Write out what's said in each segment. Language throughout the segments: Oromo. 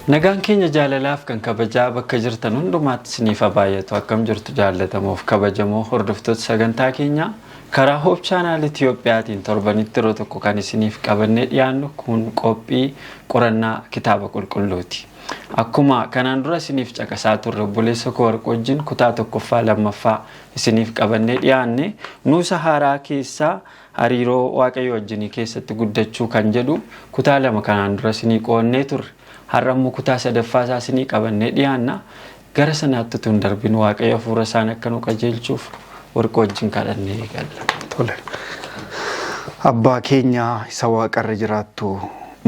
Nagaan keenya jaalalaaf kan kabajaa bakka jirtan hundumaatti isiniif haa baay'atu. Akkam jirtu jaalatamoo fi kabajamoo hordoftoota sagantaa keenyaa karaa Hoop Chaanaal Itiyoophiyaatiin torbanitti yeroo tokko kan isiniif qabannee dhiyaannu kun qophii qorannaa kitaaba qulqulluuti. Akkuma kanaan dura isiniif caqasaa turre obboleessa koo Warquu wajjin kutaa tokkoffaa lammaffaa isiniif qabannee dhiyaanne nuusa haaraa keessaa hariiroo Waaqayyo wajjinii keessatti guddachuu kan jedhu kutaa lama kanaan dura isinii qoonnee turre. Har'a immoo kutaa sadaffaa isaa isinii qabannee dhiyaanna. Gara sanaatti utuu hin darbin Waaqayyo hafuura isaan akka nu qajeelchuuf Warquu wajjin kadhannee eegalla. Tole. Abbaa keenya isa waaqarra jiraattu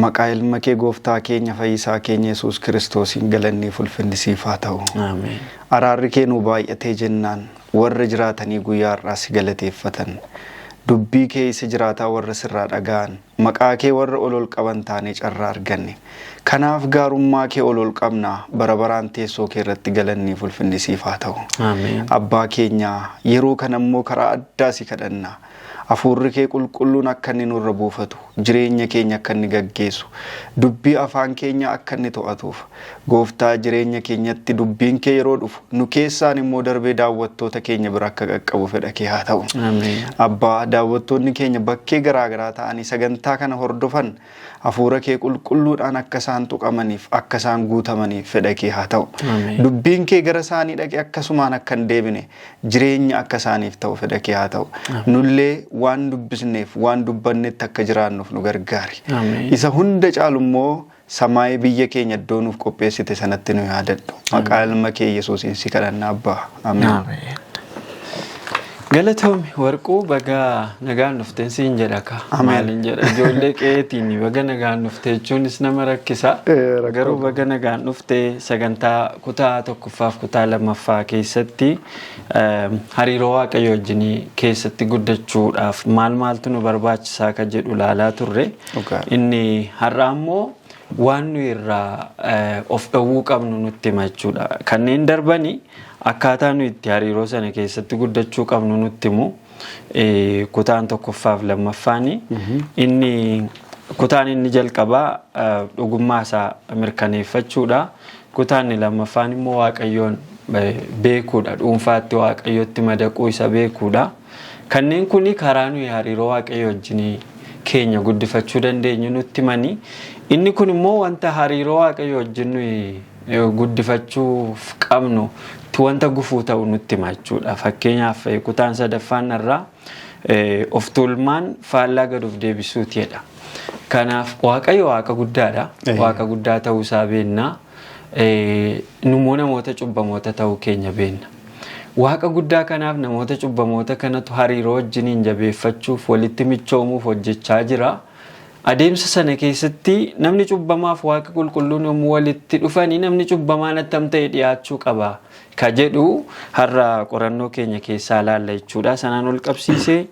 maqaa ilma kee gooftaa keenya fayyisaa keenya Yesuus Kiristoosiin galannii ulfinni siif haa ta'u. Ameen. Araarri kee nu baay'atee jennaan warra jiraatanii guyyaa har'aa si galateeffatan. Dubbii kee isa jiraataa warra sirraa dhaga'an maqaa kee warra ol ol qaban taanee carraa arganne. Kanaaf gaarummaa kee ol ol qabna bara baraan teessoo kee irratti galannii ulfinni siif haa ta'u. Ameen. Abbaa keenya yeroo kana immoo karaa addaa si kadhanna. Hafuurri kee qulqulluun akka inni nurra buufatu, jireenya keenya akka inni gaggeessu, dubbii afaan keenya akka inni to'atuuf, gooftaa jireenya keenyatti dubbiin kee yeroo dhufu nu keessaan immoo darbee daawwattoota keenya bira akka qaqqabu fedha kee haa ta'u. Ameen. Abbaa daawwattoonni keenya bakkee garaagaraa ta'anii sagantaa kana hordofan hafuura kee qulqulluudhaan akka isaan tuqamaniif akka isaan guutamaniif fedha kee haa ta'u. Ameen. Dubbiin kee gara isaanii dhaqee akkasumaan akka hin deebine jireenya akka isaaniif ta'u fedha kee haa ta'u. Nullee waan dubbisneef waan dubbannetti akka jiraannuuf nu gargaari. Ameen. Isa hunda caalu immoo samaayii biyya keenya iddoo nuuf qopheessite sanatti nu yaadadhu. Maqaa ilma kee Yesuusiin si kadhanna Abbaa. Ameen. Ameen. Galatoomi Warquu baga nagaan dhufteen siin jedha ka. Ameen. Maaliin jedha ijoollee qe'eetiin baga nagaan dhufte jechuunis nama rakkisa. Rakkoo. Garuu baga nagaan dhufte sagantaa kutaa tokkoffaaf kutaa lammaffaa keessatti hariiroo Waaqayyo wajjinii keessatti guddachuudhaaf maal maaltu nu barbaachisaa ka jedhu ilaalaa turre. Dhugaa. Inni har'a ammoo waan nu irraa of dhowwuu qabnu nutti hima jechuudha. Kanneen darbanii akkaataa nu itti hariiroo sana keessatti guddachuu qabnu nutti himu. Kutaan tokkoffaaf lammaffaani. Inni kutaan inni jalqabaa dhugummaa isaa mirkaneeffachuudha. Kutaan inni lammaffaan immoo Waaqayyoon beekuudha. Dhuunfaatti Waaqayyotti madaquu isa beekuudha. Kanneen kuni karaa nuyi hariiroo Waaqayyo wajjinii keenya guddifachuu dandeenyu nutti himanii. Inni kun immoo wanta hariiroo Waaqayyo wajjin nuyi guddifachuuf qabnu wanta gufuu ta'u nutti hima jechuudha. Fakkeenyaaf kutaan sadaffaan irraa of tuulmaan faallaa gad of deebisuuti jedha. Kanaaf Waaqayyo Waaqa guddaadha. Waaqa guddaa ta'uu isaa beekna. Nummoo namoota cubbamoota ta'uu keenya beekna. Waaqa guddaa kanaaf namoota cubbamoota kanatu hariiroo wajjiniin jabeeffachuuf walitti michoomuuf hojjechaa jira. Adeemsa sana keessatti namni cubbamaaf Waaqa qulqulluun yommuu walitti dhufanii namni cubbamaan attam ta'e dhiyaachuu qaba ka jedhu har'a qorannoo keenya keessaa ilaalla jechuudha. Sanaan ol qabsiisee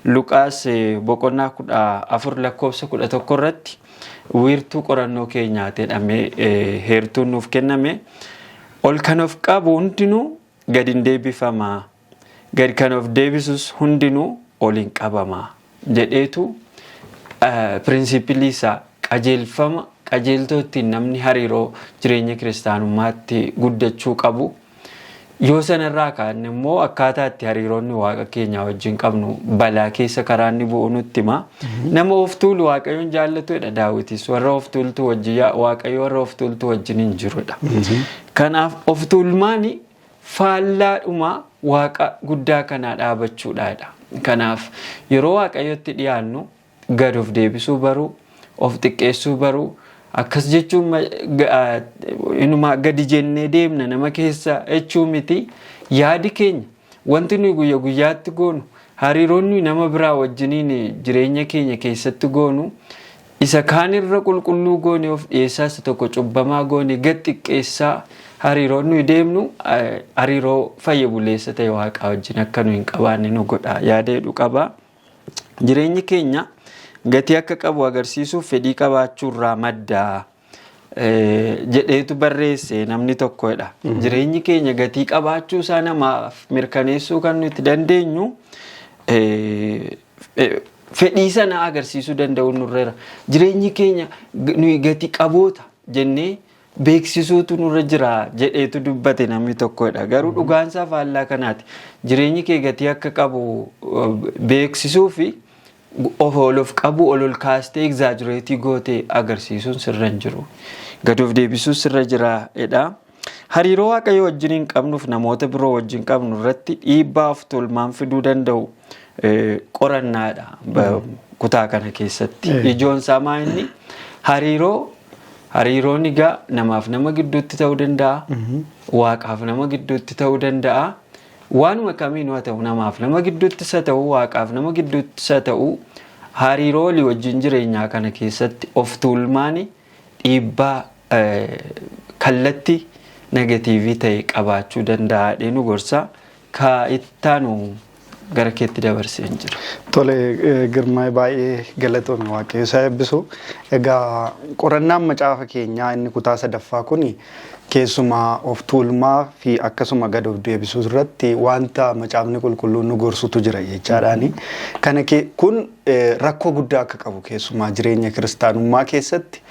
Luqaas boqonnaa 14 lakkoofsa 11 irratti wiirtuu qorannoo keenyaa jedhamee heertuun nuuf kenname. Ol kan of qabu hundinuu gad hin deebifamaa, gad kan of deebisus hundinuu ol hin qabamaa jedheetu pirinsipilii isaa qajeelfama qajeeltoo ittiin namni hariiroo jireenya kiristaanummaatti guddachuu qabu. Yoo sanarraa kaanne immoo akkaataa itti hariiroonni Waaqa keenya wajjin qabnu balaa keessa karaa inni bu'u nutti hima. Nama of tuulu Waaqayyoon jaallatudha Daawitis. Warra of tuultu wajjin Waaqayyo warra of tuultu wajjin hin jirudha. Kanaaf of tuulmaani faallaadhuma Waaqa guddaa kanaa dhaabachuudhaadha. Kanaaf yeroo Waaqayyotti dhiyaannu gad of deebisuu baruu, of xiqqeessuu baruu, akkas jechuun inuma gadi jennee deemna nama keessa jechuu miti. Yaadi keenya wanti nuyi guyya guyyaatti goonu hariiroon nuyi nama biraa wajjiniin jireenya keenya keessatti goonu isa kaanirra qulqulluu goone of dhiyeessaa isa tokko cubbamaa goone gad xiqqeessaa hariiroon nuyi deemnu hariiroo fayya buleessa ta'e Waaqaa wajjin akka nuyi hin qabaanne nu godha yaada jedhu qaba. Jireenyi keenya gatii akka qabu agarsiisuuf fedhii qabaachuu irraa madda jedheetu barreesse namni tokkodha. Jireenyi keenya gatii qabaachuu isaa namaaf mirkaneessuu kan nuti dandeenyu fedhii sana agarsiisuu danda'u nurreera. Jireenyi keenya nuyi gatii qaboota jennee Beeksisuutu nurra jira jedheetu dubbate namni tokkodha. Garuu dhugaansaa faallaa kanaati. Jireenyi kee gatii akka qabu beeksisuu fi of ol of qabu ol ol kaastee exaggerate gootee agarsiisuun sirra hin jiru. Gad of deebisuun sirra jira jedha. Hariiroo Waaqayyo wajjin hin qabnuuf namoota biroo wajjin qabnu irratti dhiibbaa of tuulmaan fiduu danda'u qorannaadha kutaa kana keessatti. Ijoon isaa maa inni hariiroon egaa namaaf nama gidduutti ta'uu danda'a. Waaqaaf nama gidduutti ta'uu danda'a. Waanuma kamiin haa ta'u, namaaf nama gidduuttis haa ta'u, waaqaaf nama gidduuttis haa ta'u, hariiroo walii wajjin jireenyaa kana keessatti of tuulmaan dhiibbaa kallattii negative ta'e qabaachuu danda'a nu gorsa. Ka ittaanu gara keetti dabarsee hin jira. Tole, Girmaa, baay'ee galatoome, Waaqayyo isaa eebbisu. Egaa qorannaan macaafa keenyaa inni kutaa sadaffaa kun keessumaa of tuulmaa fi akkasuma gad of deebisuu irratti wanta macaafni qulqulluun nu gorsutu jira jechaadhaani. Kana kun rakkoo guddaa akka qabu, keessumaa jireenya kiristaanummaa keessatti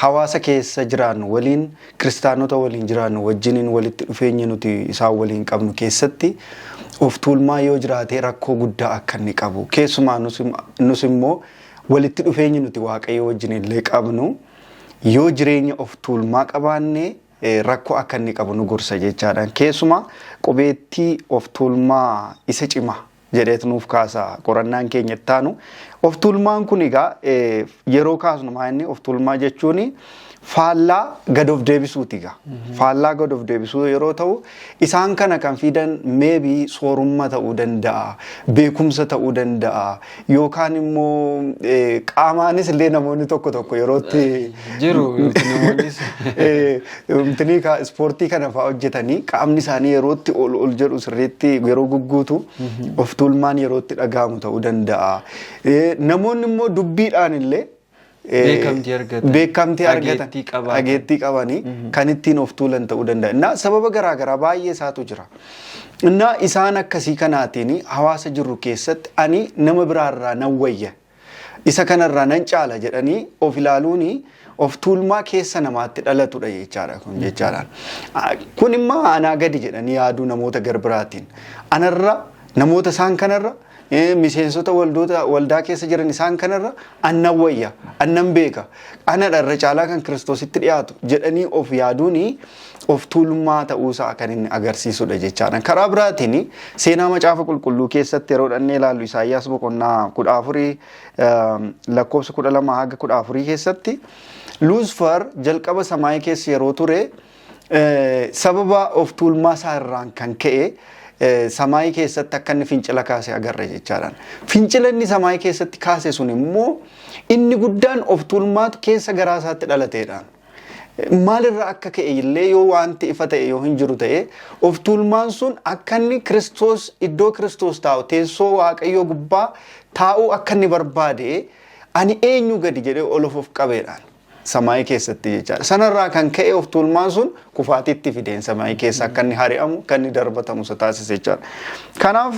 hawaasa keessa jiraannu waliin, kiristaanota waliin jiraannu wajjiniin walitti dhufeenya nuti isaan waliin qabnu keessatti of tuulmaa yoo jiraate rakkoo guddaa akka inni qabu, keessumaa nus immoo walitti dhufeenyi nuti Waaqayyo wajjin illee qabnu yoo jireenya of tuulmaa qabaanne rakkoo akka inni qabu nu gorsa jechaadha. Keessumaa qubeettii of tuulmaa isa cimaa jedheet nuuf kaasa qorannaan keenya ittaanu. Of tuulmaan kun egaa yeroo kaasnu maa inni of tuulmaa jechuun faallaa gad of deebisuuti egaa. Faallaa gad of deebisuu yeroo ta'u, isaan kana kan fidan maybe soorummaa ta'uu danda'a, beekumsa ta'uu danda'a, yookaan immoo qaamaanis illee namoonni tokko tokko yerootti Jiru namoonnis. Intinii ispoortii kana fa'aa hojjetanii qaamni isaanii yerootti ol ol jedhu sirriitti yeroo gugguutu of tuulmaan yerootti dhaga'amu ta'uu danda'a. Namoonni immoo dubbiidhaan illee Beekamtii argatan. Beekamtii argatan. Dhageettii qabaatan. Dhageettii qabanii kan ittiin of tuulan ta'uu danda'a. Innaa sababa garaa garaa baay'ee isaatu jira. Innaa isaan akkasii kanaatiin hawaasa jirru keessatti ani nama biraarraa nan wayya, isa kanarraa nan caala jedhanii of ilaaluuni of tuulmaa keessa namaatti dhalatudha jechaadha kun jechaadhaan. Kun immoo anaa gadi jedhanii yaaduu namoota garbiraatiin. Anarra namoota isaan kanarra, miseensota waldoota waldaa keessa jiran isaan kanarra annan wayya, annan beeka, anadha irra caalaa kan Kiristoositti dhiyaatu jedhanii of yaaduuni of tuulmaa ta'uusaa kan inni agarsiisudha jechaadha. Karaa biraatiin seenaa macaafa qulqulluu keessatti yeroo dhannee ilaallu, Isaayyaas boqonnaa 14 lakkoofsa 12 haga 14 keessatti, Luusfar jalqaba samaayii keessa yeroo ture sababa of tuulmaa isaa irraan kan ka'e samaayii keessatti akka inni fincila kaase agarra jechaadha. Fincila inni samaayii keessatti kaase sun immoo inni guddaan of tuulmaatu keessa garaa isaatti dhalateedha. Maalirraa akka ka'e illee yoo wanti ifa ta'e yoo hin jiru ta'e, of tuulmaan sun akka inni Kiristoos iddoo Kiristoos taa'u, teessoo Waaqayyoo gubbaa taa'uu akka inni barbaade, ani eenyu gadi jedhee ol of qabeedhaan samaayii keessatti jechaadha. Sanarraa kan ka'e of tuulmaan sun kufaatiitti fideen samaayii keessa akka inni hari'amu, akka inni darbatamu isa taasise jechaadha. Kanaaf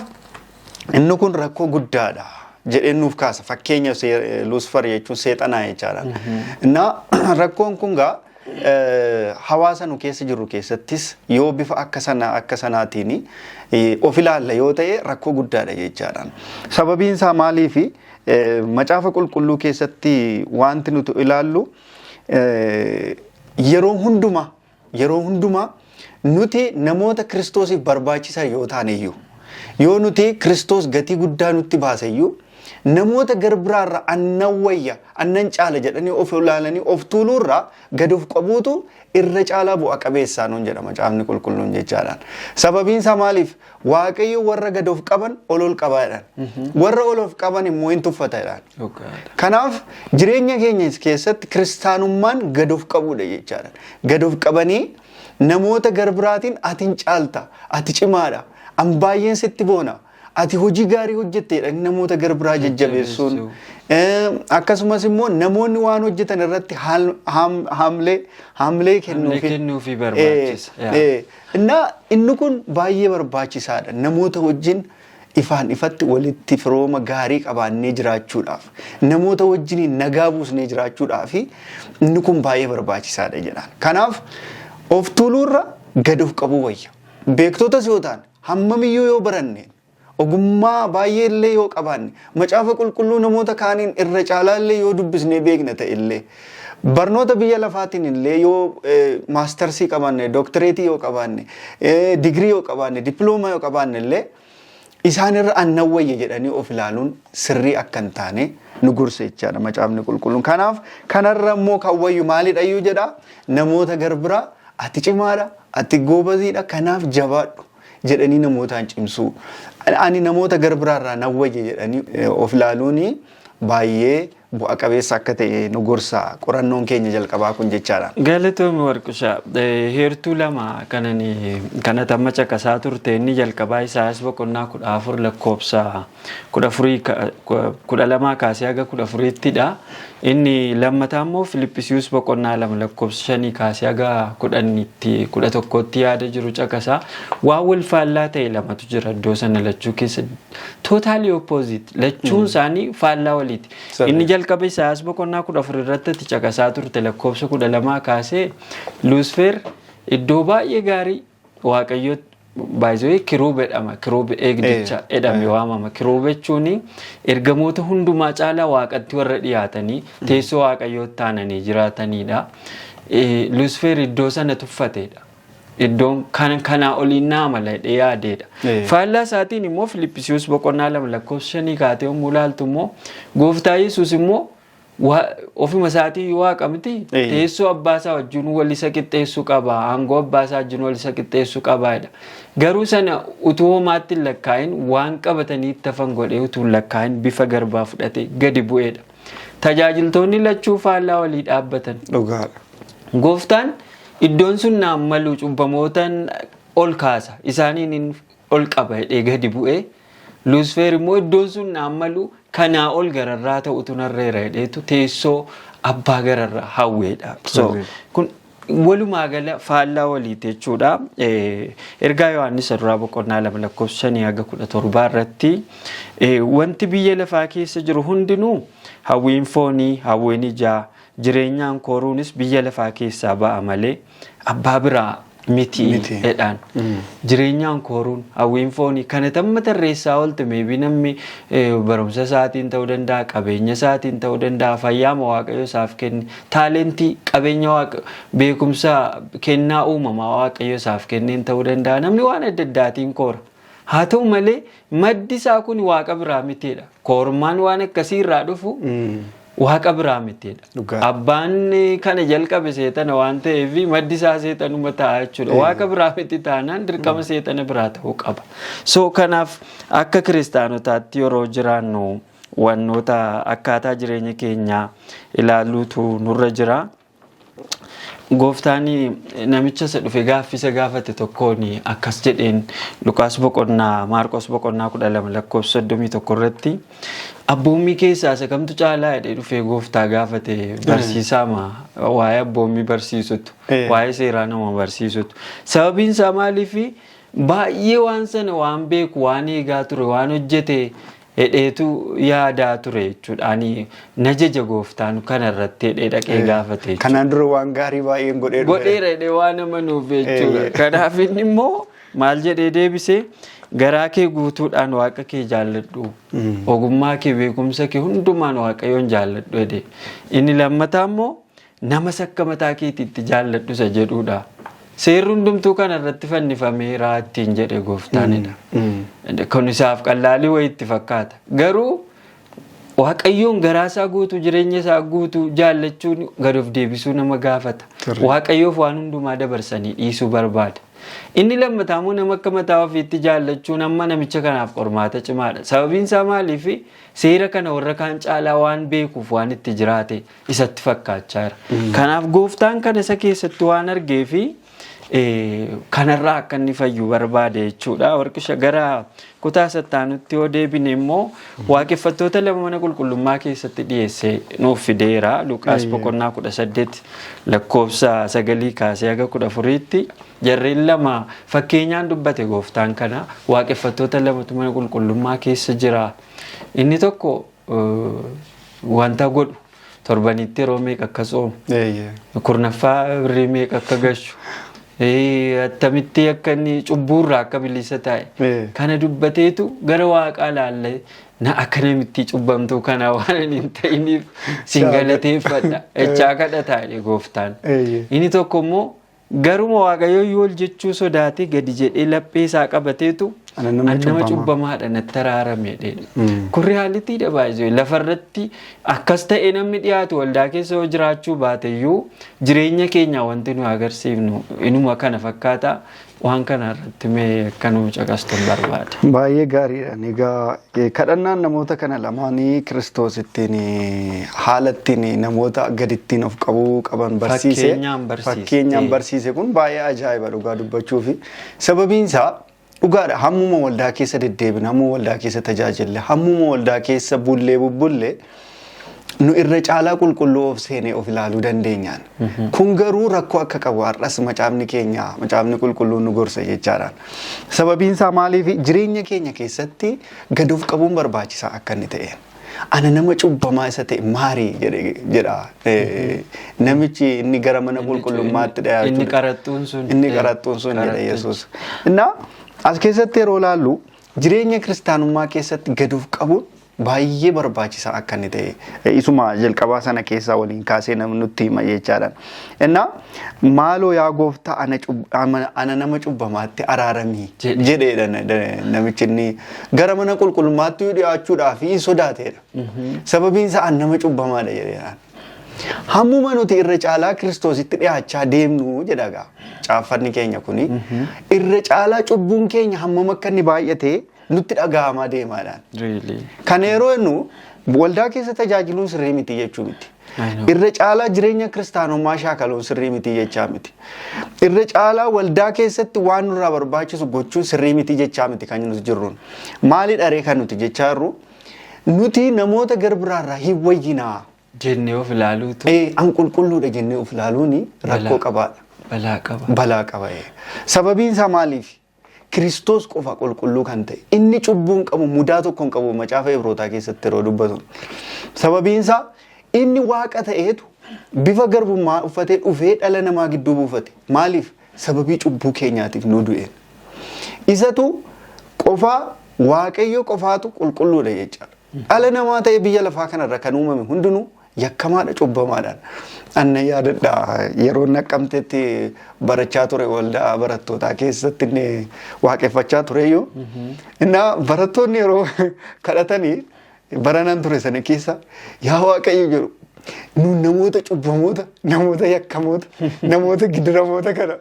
inni kun rakkoo guddaadha jedheen nuuf kaasa. Fakkeenya Luusfar jechuun seexanaa jechaadha. Innaa rakkoon kun gaa hawaasa nu keessa jirru keessattis yoo bifa akka sana akka sanaatiin of ilaalla yoo ta'e rakkoo guddaadha jechaadha. Sababiin isaa maaliifi, macaafa qulqulluu keessatti wanti nuti ilaallu yeroo hundumaa nuti namoota Kiristoosiif barbaachisan yoo taane iyyuu, yoo nuti Kiristoos gatii guddaa nutti baase iyyuu, namoota garbiraarra annan wayya, annan caala jedhanii of ilaalanii of tuuluurraa gad of qabuutu irra caalaa bu'a qabeessaa nuun jedha macaafni qulqulluun jechaadhaan. Sababiin isaa maaliif? Waaqayyo warra gad of qaban ol ol qabaa jedhan. Warra ol of qaban immoo hin tuffata jedhan. Kanaaf jireenya keenya keessatti kiristaanummaan gad of qabuudha jechaadha. Gad of qabanii namoota garbiraatiin ati hin caalta, ati cimaadha, an baay'een sitti boona, ati hojii gaarii hojjetteedha namoota garbiraa jajjabeessuun. Akkasumas immoo namoonni waan hojjetan irratti haamlee kennuufi. Kennuufii barbaachisa. Innaa inni kun baay'ee barbaachisaadha. Namoota wajjin Ifaan ifatti walitti firooma gaarii qabaannee jiraachuudhaaf, namoota wajjiniin nagaa buusnee jiraachuudhaaf inni kun baay'ee barbaachisaadha jedhaan. Kanaaf of tuuluurra gad of qabuu wayya. Beektotas yoo ta'an, hammamiyyuu yoo baranne, ogummaa baay'ee illee yoo qabaanne, macaafa qulqulluu namoota kaaniin irra caalaa illee yoo dubbisnee beekna ta'e illee, barnoota biyya lafaatiin illee yoo maastarsii qabaanne, dooktareetii yoo qabaanne, digirii yoo qabaanne, dippiloomaa yoo qabaanne illee, isaan irra annan wayya jedhanii of ilaaluun sirrii akka hin taane nu gorsa jechaadha macaafni qulqulluun. Kanaaf kanarra immoo kan wayyu maalidha iyyuu jedha? Namoota garbiraa "Ati cimaadha, ati goobaziidha, kanaaf jabaadhu" jedhanii namootaan cimsuu. Ani namoota garbiraarraa nan wayya jedhanii of ilaaluun baay'ee bu'a qabeessa akka ta'e nu gorsa qorannoon keenya jalqabaa kun jechaadha. Galatoomi, Warqishaa. Heertuu lama kanani kanatti amma caqasaa turte, inni jalqabaa Isaayyaas boqonnaa 14 lakkoofsa 14, 12 kaasee haga 14ttidha. Inni lammataa immoo Filippisius boqonnaa 2 lakkoofsa 5 kaasee haga 10tti, 11tti yaada jiru caqasaa. Waan wal faallaa ta'e lamatu jira iddoo sana lachuu keessa. Totally opposite. Lachuun isaanii faallaa waliiti. Inni jalqaba Isaayyaas boqonnaa 14 irratti ati caqasaa turte lakkoofsa 12 kaasee, Luusfeer iddoo baay'ee gaarii Waaqayyo baay'ee, kiruub jedhama. Kiruub eegdicha jedhame waamama. Kiruub jechuun ergamoota hundumaa caalaa Waaqatti warra dhiyaatanii teessoo Waaqayyootti taananii jiraatanidha. Luusfeer iddoo sana tuffateedha. Iddoon kan kanaa oliin naa mala jedhee yaadeedha. Faallaa isaatiin immoo Filippisius boqonnaa 2 lakkoofsa 5 kaatee yommuu ilaaltu immoo, Gooftaa Yesuus immoo ofuma isaatii Waaqa miti, teessoo abbaa isaa wajjin wal isa qixxeessuu qaba, aangoo abbaa isaa wajjin wal isa qixxeessuu qabaadha. Garuu sana utuu homaatti hin lakkaa'in, waan qabatanii itti hafan godhee utuu hin lakkaa'in, bifa garbaa fudhatee gadi bu'eedha. Tajaajiltoonni lachuu faallaa walii dhaabbatan. Gooftaan iddoon sun naan malu, cubbamootan ol kaasa, isaaniin ol qaba jedhee gadi bu'ee, Luusfeer immoo iddoon sun naan malu, kanaa ol gararraa ta'utu narreera jedheetu teessoo abbaa gararraa hawweedha. So kun walumaa gala faallaa waliiti jechuudha. Ergaa Yohaannis duraa boqonnaa 2 lakkoofsa 5 haga 17 irratti, wanti biyya lafaa keessa jiru hundinuu, hawwiin foonii, hawwiin ijaa, jireenyaan kooruunis biyya lafaa keessaa ba'a malee abbaa biraa miti jedhaan. Jireenyaan kooruun, hawwiin foonii kana tamma tarreessaa oolte, maybe namni barumsa isaatiin ta'uu danda'a, qabeenya isaatiin ta'uu danda'a, fayyaama Waaqayyo isaaf kenne, taalentii, qabeenya Waaqa, beekumsa, kennaa uumamaa Waaqayyo isaaf kenneen ta'uu danda'a. Namni waan adda addaatiin koora. Haa ta'u malee maddi isaa kun Waaqa biraa mitiidha. Koormaan waan akkasii irraa dhufu Waaqa biraa mitiidha. Abbaan kana jalqabe seexana waan ta'eef maddi isaa seexanuma ta'a jechuudha. Waaqa biraa miti taanaan dirqama seexana biraa ta'uu qaba. So kanaaf akka kiristaanotaatti yeroo jiraannu wannoota akkaataa jireenya keenyaa ilaaluutu nurra jira. Gooftaan namicha isa dhufe gaaffisa gaafate tokkoon akkas jedheen. Luqaas boqonnaa, Maarqos boqonnaa 12 lakkoofsa 31 irratti, "Abboommii keessaa isa kamtu caalaa?" jedhee dhufee Gooftaa gaafate. Barsiisaama waa'ee abboommii barsiisutu, waa'ee seeraa nama barsiisutu. Sababiin isaa maaliifi? Baay'ee waan sana waan beeku, waan eegaa ture, waan hojjete hedheetu yaadaa ture jechuudha. Ani na jaja Gooftaan kana irratti hedhee dhaqee gaafate jechuudha. Kanaan dura waan gaarii baay'een godhee dhufeera. Godheera jedhee waan amanuuf jechuudha. Kanaaf inni immoo maal jedhee deebisee? "Garaa kee guutuudhaan Waaqa kee jaalladhu. Ogummaa kee, beekumsa kee hundumaan Waaqayyoon jaalladhu" jedhee. Inni lammataa immoo "Namas akka mataa keetiitti jaalladhu" isa jedhudha. "Seerri hundumtuu kana irratti fannifameera" ittiin jedhe Gooftaanidha. Kun isaaf qallaalii wayii itti fakkaata. Garuu Waaqayyoon garaa isaa guutuu, jireenya isaa guutuu jaallachuun gad of deebisuu nama gaafata. Waaqayyoof waan hundumaa dabarsanii dhiisuu barbaada. Inni lammataa immoo nama akka mataa ofiitti jaallachuun amma namicha kanaaf qormaata cimaadha. Sababiin isaa maaliif? Seera kana warra kaan caalaa waan beekuuf waan itti jiraate isatti fakkaachaa jira. Kanaaf Gooftaan kana isa keessatti waan argee fi Kanarraa akka inni fayyu barbaade jechuudha. Warqisha gara kutaa sattaanutti yoo deebine immoo waaqeffattoota lama mana qulqullummaa keessatti dhiyeessee nuuf fideera. Luqaas boqonnaa 18 lakkoofsa 9 kaasee haga 14tti jarreen lama fakkeenyaan dubbate gooftaan kana waaqeffattoota lamatu mana qulqullummaa keessa jira. Inni tokko wanta godhu torbanitti yeroo meeqa akka soomu, kurnaffaa birrii meeqa akka gashu, attamitti akka inni cubbuurraa akka bilisa taa'e kana dubbateetu gara waaqaa laallee na akka namitti cubbamtuu kana waan inni hin ta'iniif sin galateeffadha jechaa kadhataa jedhe gooftaan. Inni tokko immoo garuma waaqayyo ol jechuu sodaatee gadi jedhee laphee isaa qabateetu Ana nama ani nama cubbamaa. cubbamaadha natti araarame jedhe. Kun realitydha baay'ee lafarratti akkas ta'e namni dhiyaatu waldaa keessa yoo jiraachuu baate iyyuu jireenya keenya wanti nu agarsiifnu inuma kana fakkaata. Waan kana irratti mee akka nu caqastuun barbaada. Baay'ee gaariidha. Egaa kadhannaan namoota kana lamaanii Kiristoos ittiin haala ittiin namoota gadittiin of qabuu qaban barsiise. Fakkeenyaan barsiise. Fakkeenyaan barsiise kun baay'ee ajaa'iba dhugaa dubbachuufi. Sababiin isaa dhugaadha, hammuma waldaa keessa deddeebine, hammuma waldaa keessa tajaajille, hammuma waldaa keessa bullee bubbullee nu irra caalaa qulqulluu of seenee of ilaaluu dandeenyaan. Kun garuu rakkoo akka qabu har'as macaafni keenya, macaafni qulqulluun nu gorsa jechaadhaan. Sababiin isaa maaliif jireenya keenya keessatti gad of qabuun barbaachisaa akka inni ta'een. Ana nama cubbamaa isa ta'e maarii jedha namichi inni gara mana qulqullummaatti dhiyaatu. Inni qaraxxuun sun. Inni qaraxxuun sun jedha Yesuus. Innaa as keessatti yeroo ilaallu jireenya kiristaanummaa keessatti gad of qabuun baay'ee barbaachisaa akka inni ta'e isuma jalqabaa sana keessaa waliin kaasee namni nutti hima jechaadha. Innaa maaloo yaa gooftaa ana nama cubbamaatti araaramii jedheedha namichi inni gara mana qulqullummaatti dhiyaachuudhaaf hin sodaateedha. Sababiin isaa an nama cubbamaadha jedheedha. Hammuma nuti irra caalaa Kiristoositti dhiyaachaa deemnu jedha gaa caaffanni keenya kuni irra caalaa cubbuun keenya hammam akka inni baay'ate nutti dhaga'amaa deemaadhaan. Kana yeroo jennu waldaa keessa tajaajiluun sirrii miti jechuu miti. Irra caalaa jireenya kiristaanummaa shaakaluun sirrii miti jechaa miti. Irra caalaa waldaa keessatti waan nurraa barbaachisu gochuun sirrii miti jechaa miti kan nuti jirruun. Maali dharee kan nuti jechaa jirru? Nuti namoota gara biraarraa hin wayyinaa. Jennee of ilaaluutu. An qulqulluudha jennee of ilaaluun rakkoo qabaadha. Balaa qaba. Balaa qaba. Sababiin isaa maaliif? Kiristoos qofa qulqulluu kan ta'e inni cubbuu hin qabu, mudaa tokko hin qabu macaafa Ibrootaa keessatti yeroo dubbatu. Sababiin isaa inni waaqa ta'eetu bifa garbummaa uffatee dhufee dhala namaa gidduu buufate. Maaliif? Sababii cubbuu keenyaatiif nu du'een. Isatu qofa Waaqayyo qofaatu qulqulluudha jechaadha. Dhala namaa ta'e biyya lafaa kanarra kan uumame hundinuu yakkamaadha, cubbamaadhaan. Anna yaadadha yeroo naqqamtetti barachaa ture waldaa barattootaa keessatti inni waaqeffachaa tureyyuu. Innaa barattoonni yeroo kadhatanii baranan ture sana keessa yaa Waaqayyo jedhu nu namoota cubbamoota, namoota yakkamoota, namoota gidiramoota kana.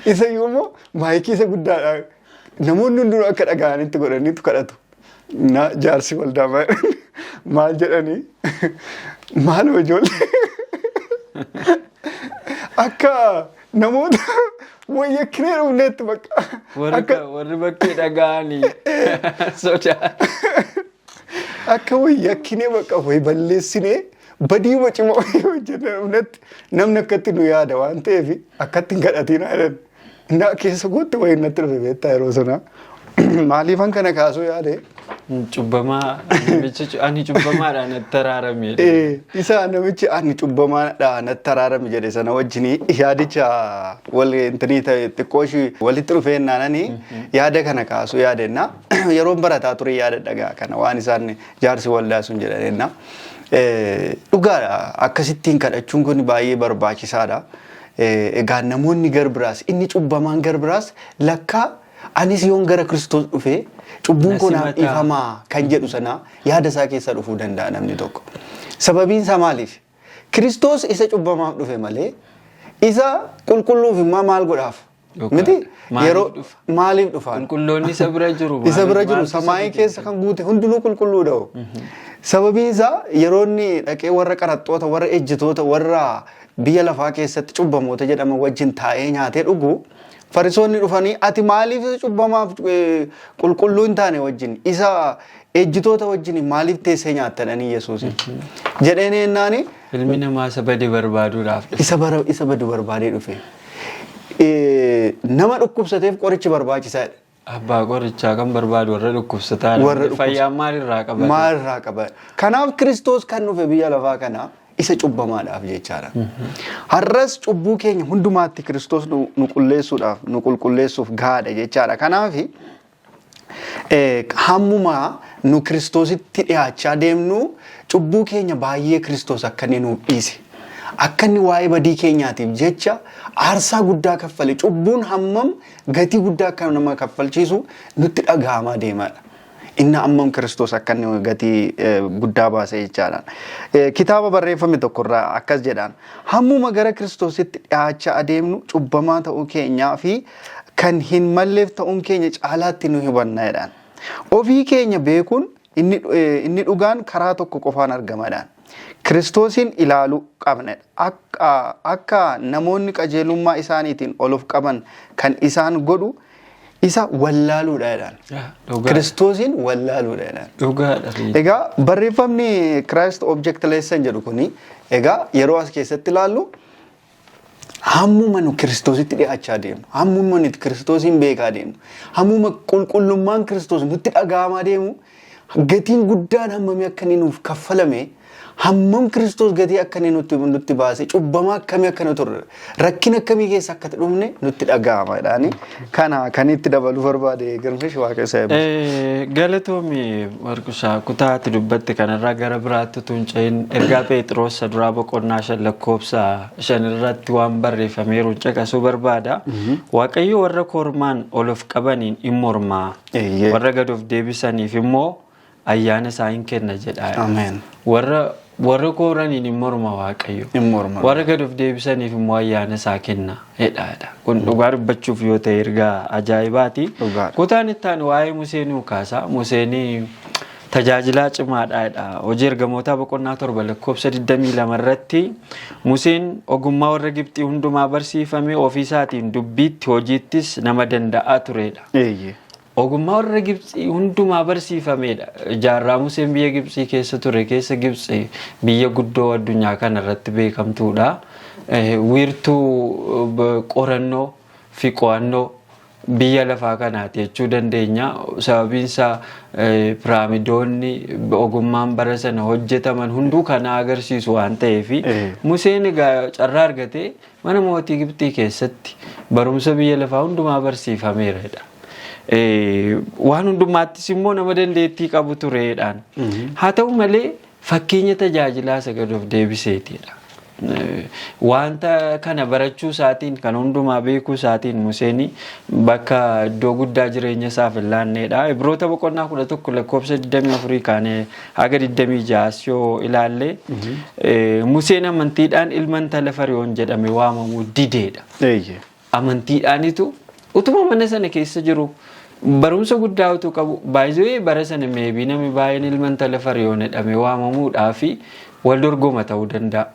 Isa immoo maayikii isa guddaadha. Namoonni hundinuu akka dhaga'anitti godhaniitu kadhatu. Na jaarsi waldaa maal jedhanii maaloo ijoollee akka namoota wayya kiree dhufneetti bakka. Warri bakkee dhaga'anii sodaa. Akka wayya kinee bakka wayi balleessinee badii cimaa wayii hojjennee dhufnetti namni akkatti nu yaada waan ta'eef akkatti hin kadhatiin jedhan. Innaa keessa kootti wayii natti dhufe beektaa yeroo sana. Maaliifan kana kaasuu yaade? Cubbamaa namichi ani cubbamaadha natti araarame. Isa namichi ani cubbamaadha natti araarame jedhe sana wajjin yaadicha wal intinii ta'e xiqqoo ishii walitti dhufee naananii yaada kana kaasuu yaadennaa yeroon barataa ture yaada dhagaa kana waan isaan jaarsi waldaa sun jedhanennaa. Dhugaadha, akkasittiin kadhachuun kun baay'ee barbaachisaadha. Egaa namoonni gar biraas inni cubbamaan gar biraas lakkaa anis yoon gara Kiristoos dhufee cubbuun koo naaf dhiifamaa kan jedhu sana yaada isaa keessa dhufuu danda'a namni tokko. Sababiin isaa maaliif? Kiristoos isa cubbamaaf dhufe malee isa qulqulluuf immoo maal godhaaf? Miti yeroo maaliif dhufa? Qulqulloonni isa bira jiru. Isa bira jiru samaayii keessa kan guute hundinuu qulqulluudha. Sababiin isaa yeroo inni dhaqee warra qaraxxoota, warra ejjitoota, warra biyya lafaa keessatti cubbamoota jedhama wajjin taa'ee nyaatee dhugu, Farisoonni dhufanii, "Ati maaliif cubbamaaf qulqulluu hin taane wajjin, isa ejjitoota wajjin maaliif teessee nyaattadhanii?" Yesuus jedheen yennaani, Ilmi namaa isa bade barbaaduudhaaf dhufe. Isa badu barbaadee dhufe. Nama dhukkubsateef qorichi barbaachisaadha. Abbaa qorichaa kan barbaadu warra dhukkubsataadha. Warra Fayyaa maalirraa qabate? Maalirraa qaba? Kanaaf Kiristoos kan dhufe biyya lafaa kana isa cubbamaadhaaf jechaadha. Har'as cubbuu keenya hundumaatti Kiristoos nu qulleessuudhaaf, nu qulqulleessuuf gahaadha jechaadha. Kanaaf hammuma nu Kiristoositti dhiyaachaa deemnu, cubbuu keenya baay'ee Kiristoos akka inni nuuf dhiise, akka inni waa'ee badii keenyaatiif jecha aarsaa guddaa kaffale, cubbuun hammam gatii guddaa akka nama kaffalchiisu nutti dhaga'amaa deemaadha. Inni hammam Kiristoos akka inni gatii guddaa baase jechaadha. Kitaaba barreeffame tokkorraa akkas jedhaan: "Hammuma gara Kiristoositti dhiyaachaa adeemnu, cubbamaa ta'uu keenyaa fi kan hin malleef ta'uun keenya caalaatti nu hubanna," jedhaan. "Ofii keenya beekuun inni dhugaan karaa tokko qofaan argamadhaan. Kiristoosiin ilaaluu qabna. Akka namoonni qajeelummaa isaaniitiin ol of qaban kan isaan godhu isa wallaaluudha," jedhaan. Kiristoosiin wallaaluudha jedhaan. Dhugaadha. Egaa barreeffamni Christ Object Lesson jedhu kuni, egaa yeroo as keessatti ilaallu, hammuma nu Kiristoositti dhiyaachaa deemnu, hammuma nuti Kiristoosiin beekaa deemnu, hammuma qulqullummaan Kiristoos nutti dhaga'amaa deemu, gatiin guddaan hammamii akka inni nuuf kaffalame, hammam Kiristoos gatii akka inni nutti baase, cubbamaa akkamii akka nu turre, rakkina akkamii keessa akka dhumne nutti dhaga'ama jedhaani. Kana kan itti dabaluu barbaade. Girmish, Waaqa isa eebbisu. Galatoomi Warqishaa. Kutaatti dubbatte kanarraa gara biraatti utuu hin ce'in, ergaa Phexros isa duraa boqonnaa 5 lakkoofsa 5 irratti waan barreeffameeru caqasuu barbaada. "Waaqayyo warra kormaan ol of qabaniin in mormaa. Warra gad of deebisaniif immoo ayyaana isaa hin kenna," jedha. Ameen. Warra kooraniin hin morma Waaqayyo. In morma. Warra gad of deebisaniif immoo ayyaana isaa kenna jedhaadha. Kun dhugaa dubbachuuf yoo ta'e ergaa ajaa'ibaati. Dhugaadha. Kutaan itti aanu waa'ee Musee nuu kaasa. Museen tajaajilaa cimaadha. Hojii Ergamootaa boqonnaa 7 lakkoofsa 22 irratti, "Museen ogummaa warra Gibxii hundumaa barsiifame, ofii isaatiin dubbiitti hojiittis nama danda'aa turedha. Ogummaa warra Gibxii hundumaa barsiifamedha. Jaarraa Museen biyya Gibxii keessa ture keessa Gibxii biyya guddoo addunyaa kana irratti beekamtuudha. Wiirtuu qorannoo fi qo'annoo biyya lafaa kanaati jechuu dandeenya. Sababiin isaa piraamidoonni, ogummaan bara sana hojjetaman hunduu kana agarsiisu waan ta'eef, Museen egaa carraa argatee mana mootii Gibxii keessatti barumsa biyya lafaa hundumaa barsiifameeradha. Waan hundumaattis immoo nama dandeettii qabu tureedhaan. Haa ta'u malee, fakkeenya tajaajilaa isa gad of deebiseetidha. Wanta kana barachuu isaatiin, kan hundumaa beekuu isaatiin, Museen bakka iddoo guddaa jireenya isaaf hin laanneedha. Ibroota boqonnaa 11 lakkoofsa 24 kaanee haga 26 yoo ilaalle, Museen amantiidhaan ilma intala Fariyoon jedhame waamamuu dideedha. Amantiidhaanitu utuma mana sana keessa jiru, barumsa guddaa utuu qabu, baay'ee bara sana maybe namni baay'een ilma intala Fariyoon jedhame waamamuudhaa fi wal dorgoma ta'uu danda'a.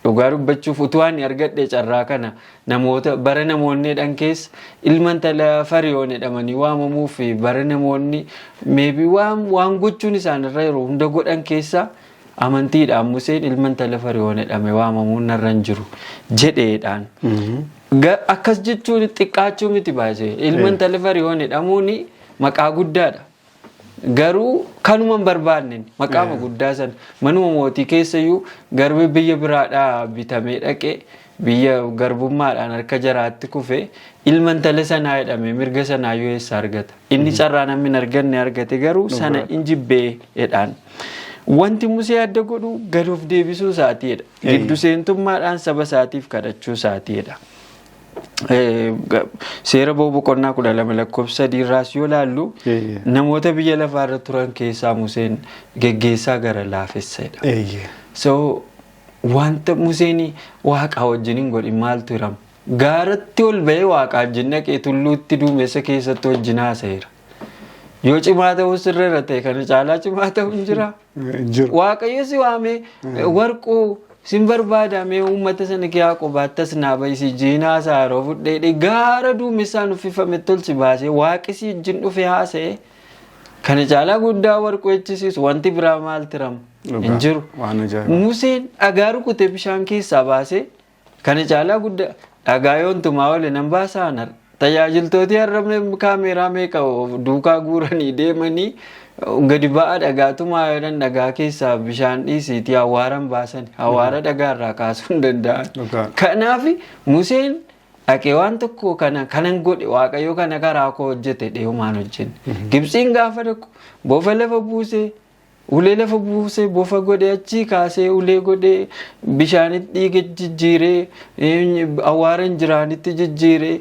Dhugaa dubbachuuf, utuu ani argadhe carraa kana, namoota bara namoonni jedhan keessa ilma intala Fariyoon jedhamanii waamamuu fi bara namoonni maybe waan gochuun isaanirra yeroo hunda godhan keessa, amantiidhaan Museen ilma intala Fariyoon jedhame waamamuun narra hin jiru jedheedhaan. Akkas jechuun xiqqaachuu miti baay'ee. Ilma intala Fariyoon jedhamuun maqaa guddaadha. Garuu kanuma hin barbaanne, maqaama guddaa sana, manuma mootii keessayyuu garbi biyya biraadhaa bitamee dhaqee biyya garbummaadhaan harka jaraatti kufe ilma intala sanaa jedhame mirga sanaayyuu eessa argata? Inni carraa namni hin arganne argate, garuu sana hin jibbee jedhaan. Wanti Musee adda godhu gad of deebisuu isaatiidha. Giddu seentummaadhaan saba isaatiif kadhachuu isaatiidha. Seera Ba'uu boqonnaa 12 lakkoofsa 3 irraas yoo ilaallu, namoota biyya lafaarra turan keessaa Museen geggeessaa gara laafessadha. So wanta Museen Waaqa wajjin hin godhin maaltu hirama? Gaaratti ol ba'ee Waaqa wajjin dhaqee tulluutti duumessa keessatti wajjin haasa'eera. Yoo cimaa ta'uu sirreera ta'e, kana caalaa cimaa ta'uu hin jira. Jiru. Waaqayyo si waamee, "Warquu Sin barbaadamee uummata sana kiyaa qobaattas naa bayisi jiinaa isaa yeroo fudhee gaara duumessaan uffifame tolchi baasee waaqi si wajjin dhufe haasa'e. Kana caalaa guddaa warquu jechisiisu wanti biraa maal tirama? Hin jiru. Museen dhagaa rukute bishaan keessaa baasee kana caalaa guddaa dhagaa yoontumaa oole nan baasaan har'a. Tajaajiltooti har'a kaameeraa meeqa duukaa guuranii deemanii gadi ba'aa dhagaatumaa jedhan dhagaa keessaa bishaan dhiisiitii awwaaran baasan awwaara dhagaarraa kaasuu hin danda'an. Kanaaf Museen dhaqee waan tokko kanan godhe Waaqayyo kana karaa koo hojjete dheehumaan hojjenne. Gibxiin gaafa dhaqu bofa lafa buusee ulee lafa buusee bofa godhee achii kaasee ulee godhee bishaanitti dhiiga jijjiiree awwaara jiraanitti jijjiiree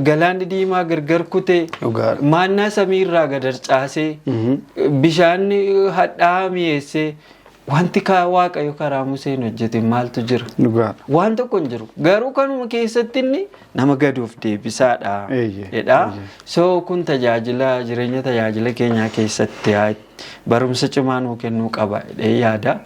galaanni diimaa gargar kutee maannaa samiirraa gad harcaasee bishaan hadhaa'aa mi'eessee wanti Waaqayyo karaa Museen hojjete maaltu jira? Waan tokko hin jiru. Garuu kanuma keessatti inni nama gaduuf deebisaadha. So kun tajaajila jireenya tajaajila keenyaa keessatti barumsa cimaa nuu kennuu qaba yaada.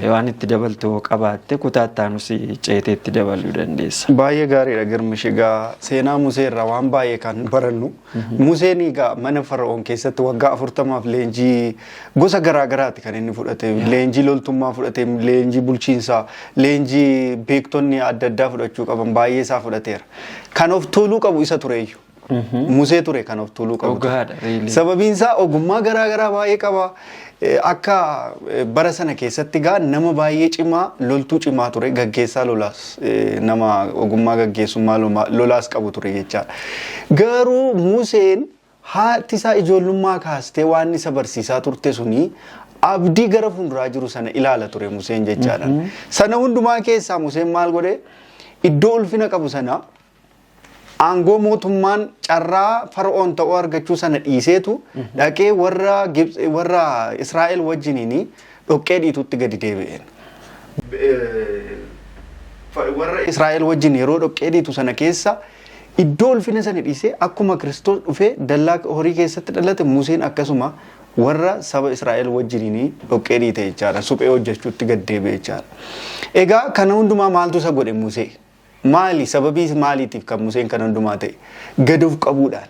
Waan itti dabaltu qabaatte kutaa ittaanus ceetee itti dabaluu dandeessa. Baay'ee gaariidha Girmish. Egaa seenaa Musee irraa waan baay'ee kan barannu. Museen egaa mana Fara'oon keessatti waggaa 40 leenjii gosa garaa garaati kan inni fudhate. Leenjii loltummaa fudhate, leenjii bulchiinsaa, leenjii beektonni adda addaa fudhachuu qaban baay'ee isaa fudhateera. Kan of tuuluu qabu isa tureyyuu. Musee ture kan of tuuluu qabu. Sababiin isaa ogummaa garaa garaa baay'ee qaba. Akka bara sana keessatti gaa nama baay'ee cimaa loltuu cimaa ture gaggeessaa lolaas nama ogummaa gaggeessummaa lolaas qabu ture jechaadha. Garuu Museen haati isaa ijoollummaa kaastee waan isa barsiisaa turte suni abdii gara fuulduraa jiru sana ilaala ture Museen jechaadha. Sana hundumaa keessaa Museen maal godhe iddoo ulfina qabu sana aangoo mootummaan carraa Fara'oon ta'uu argachuu sana dhiiseetu dhaqee warra warra Israa'el wajjiniin dhoqqee dhiitutti gadi deebi'een. Warra Israa'el wajjin yeroo dhoqqee dhiitu sana keessa iddoo ulfina sana dhiisee akkuma Kiristoos dhufee dallaa horii keessatti dhalate Museen akkasuma warra saba Israa'el wajjiniin dhoqqee dhiite jechaadha. Suphee hojjechuutti gad deebi'e jechaadha. Egaa kana hundumaa maaltu isa godhe Musee? Maali sababii maaliitiif kan Museen kan hundumaa ta'e? Gad of qabuudhaan.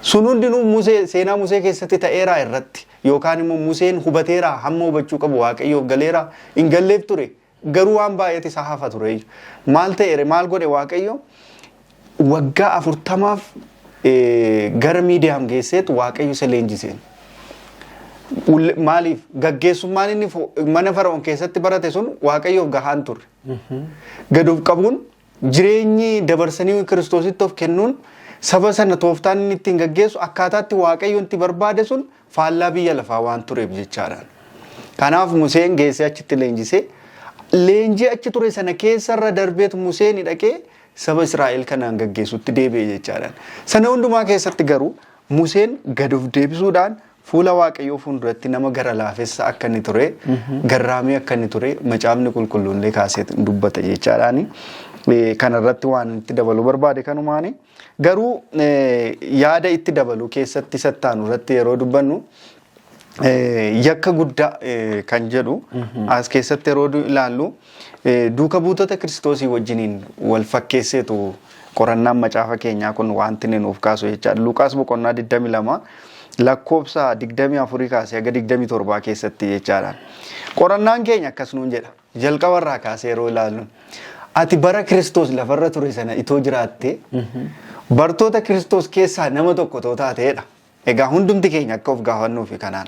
Sun hundinuu Musee seenaa Musee keessatti ta'eeraa irratti yookaan immoo Museen hubateeraa hamma hubachuu qabu Waaqayyoof galeeraa hin galleef ture. Garuu waan baay'eetu isa hafa ture. Maal ta'eere maal godhe Waaqayyo? Waggaa 40 gara Miidiyaam geesseetu Waaqayyo isa leenjiseen. Maaliif gaggeessummaan inni mana Fara'oon keessatti barate sun Waaqayyoof gahaan turre. Gad of qabuun jireenyi dabarsanii Kiristoositti of kennuun saba sana tooftaan inni ittiin gaggeessu akkaataatti Waaqayyoon itti barbaade sun faallaa biyya lafaa waan tureef jechaadhaan. Kanaaf Museen geessee achitti leenjisee leenjii achi ture sana keessarra darbeetu Museen dhaqee saba Israa'el kanaan gaggeessutti deebi'e jechaadhaan. Sana hundumaa keessatti garuu Museen gad of deebisuudhaan fuula Waaqayyoo fuulduratti nama gara laafessa akka inni ture, garraamii akka inni ture macaafni qulqulluunillee kaasee dubbata jechaadhaani. Kanarratti waan itti dabaluu barbaade kanumaani. Garuu yaada itti dabaluu keessatti sattaanu irratti yeroo dubbannu yakka guddaa kan jedhu as keessatti yeroo ilaallu duuka buutota Kiristoosii wajjiniin wal fakkeesseetu qorannaan macaafa keenyaa kun wanti inni nuuf kaasu jechaadha. Luqaas boqonnaa 22 lakkoofsa 24 kaasee haga 27 keessatti jechaadha. Qorannaan keenya akkas nuun jedha. Jalqabarraa kaasee yeroo ilaallu ati bara Kiristoos lafarra ture sana itoo jiraatte bartoota Kiristoos keessaa nama tokko too taateedha. Egaa hundumti keenya akka of gaafannuufi kanaan.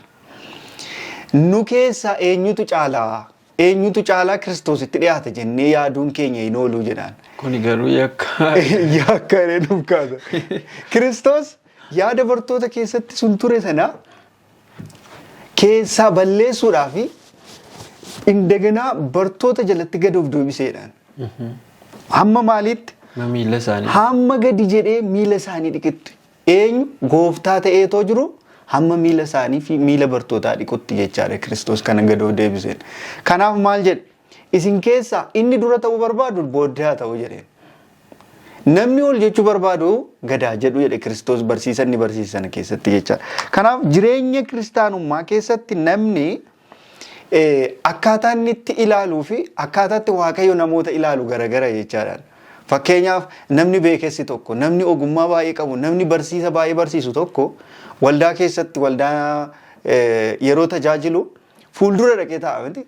Nu keessaa eenyutu caalaa? Eenyutu caalaa Kiristoositti dhiyaate jennee yaaduun keenya hin ooluu jedhaan. Kuni garuu yakka. Yakka inni nuuf kaasa. Kiristoos yaada bartoota keessatti sun ture sana keessaa balleessuudhaaf indaganaa bartoota jalatti gad of deebiseedhaan. Hamma maaliitti? Miila isaanii. Hamma gadi jedhee miila isaanii dhiqetti. Eenyu gooftaa ta'eetoo jiru hamma miila isaanii fi miila bartootaa dhiqutti jechaadha Kiristoos kana gad of deebiseen. Kanaaf maal jedhe? Isin keessaa inni dura ta'uu barbaadu booddee haa ta'u jedheen. Namni ol jechuu barbaadu gadaa jedhu jedhe Kiristoos barsiisa inni barsiisa sana keessatti jechaadha. Kanaaf jireenya kiristaanummaa keessatti namni Akkaataa inni itti ilaaluu fi akkaataa itti Waaqayyo namoota ilaalu garagara jechaadhaan. Fakkeenyaaf, namni beekessi tokko, namni ogummaa baay'ee qabu, namni barsiisa baay'ee barsiisu tokko waldaa keessatti, waldaa yeroo tajaajilu fuuldura dhaqee taa'a miti.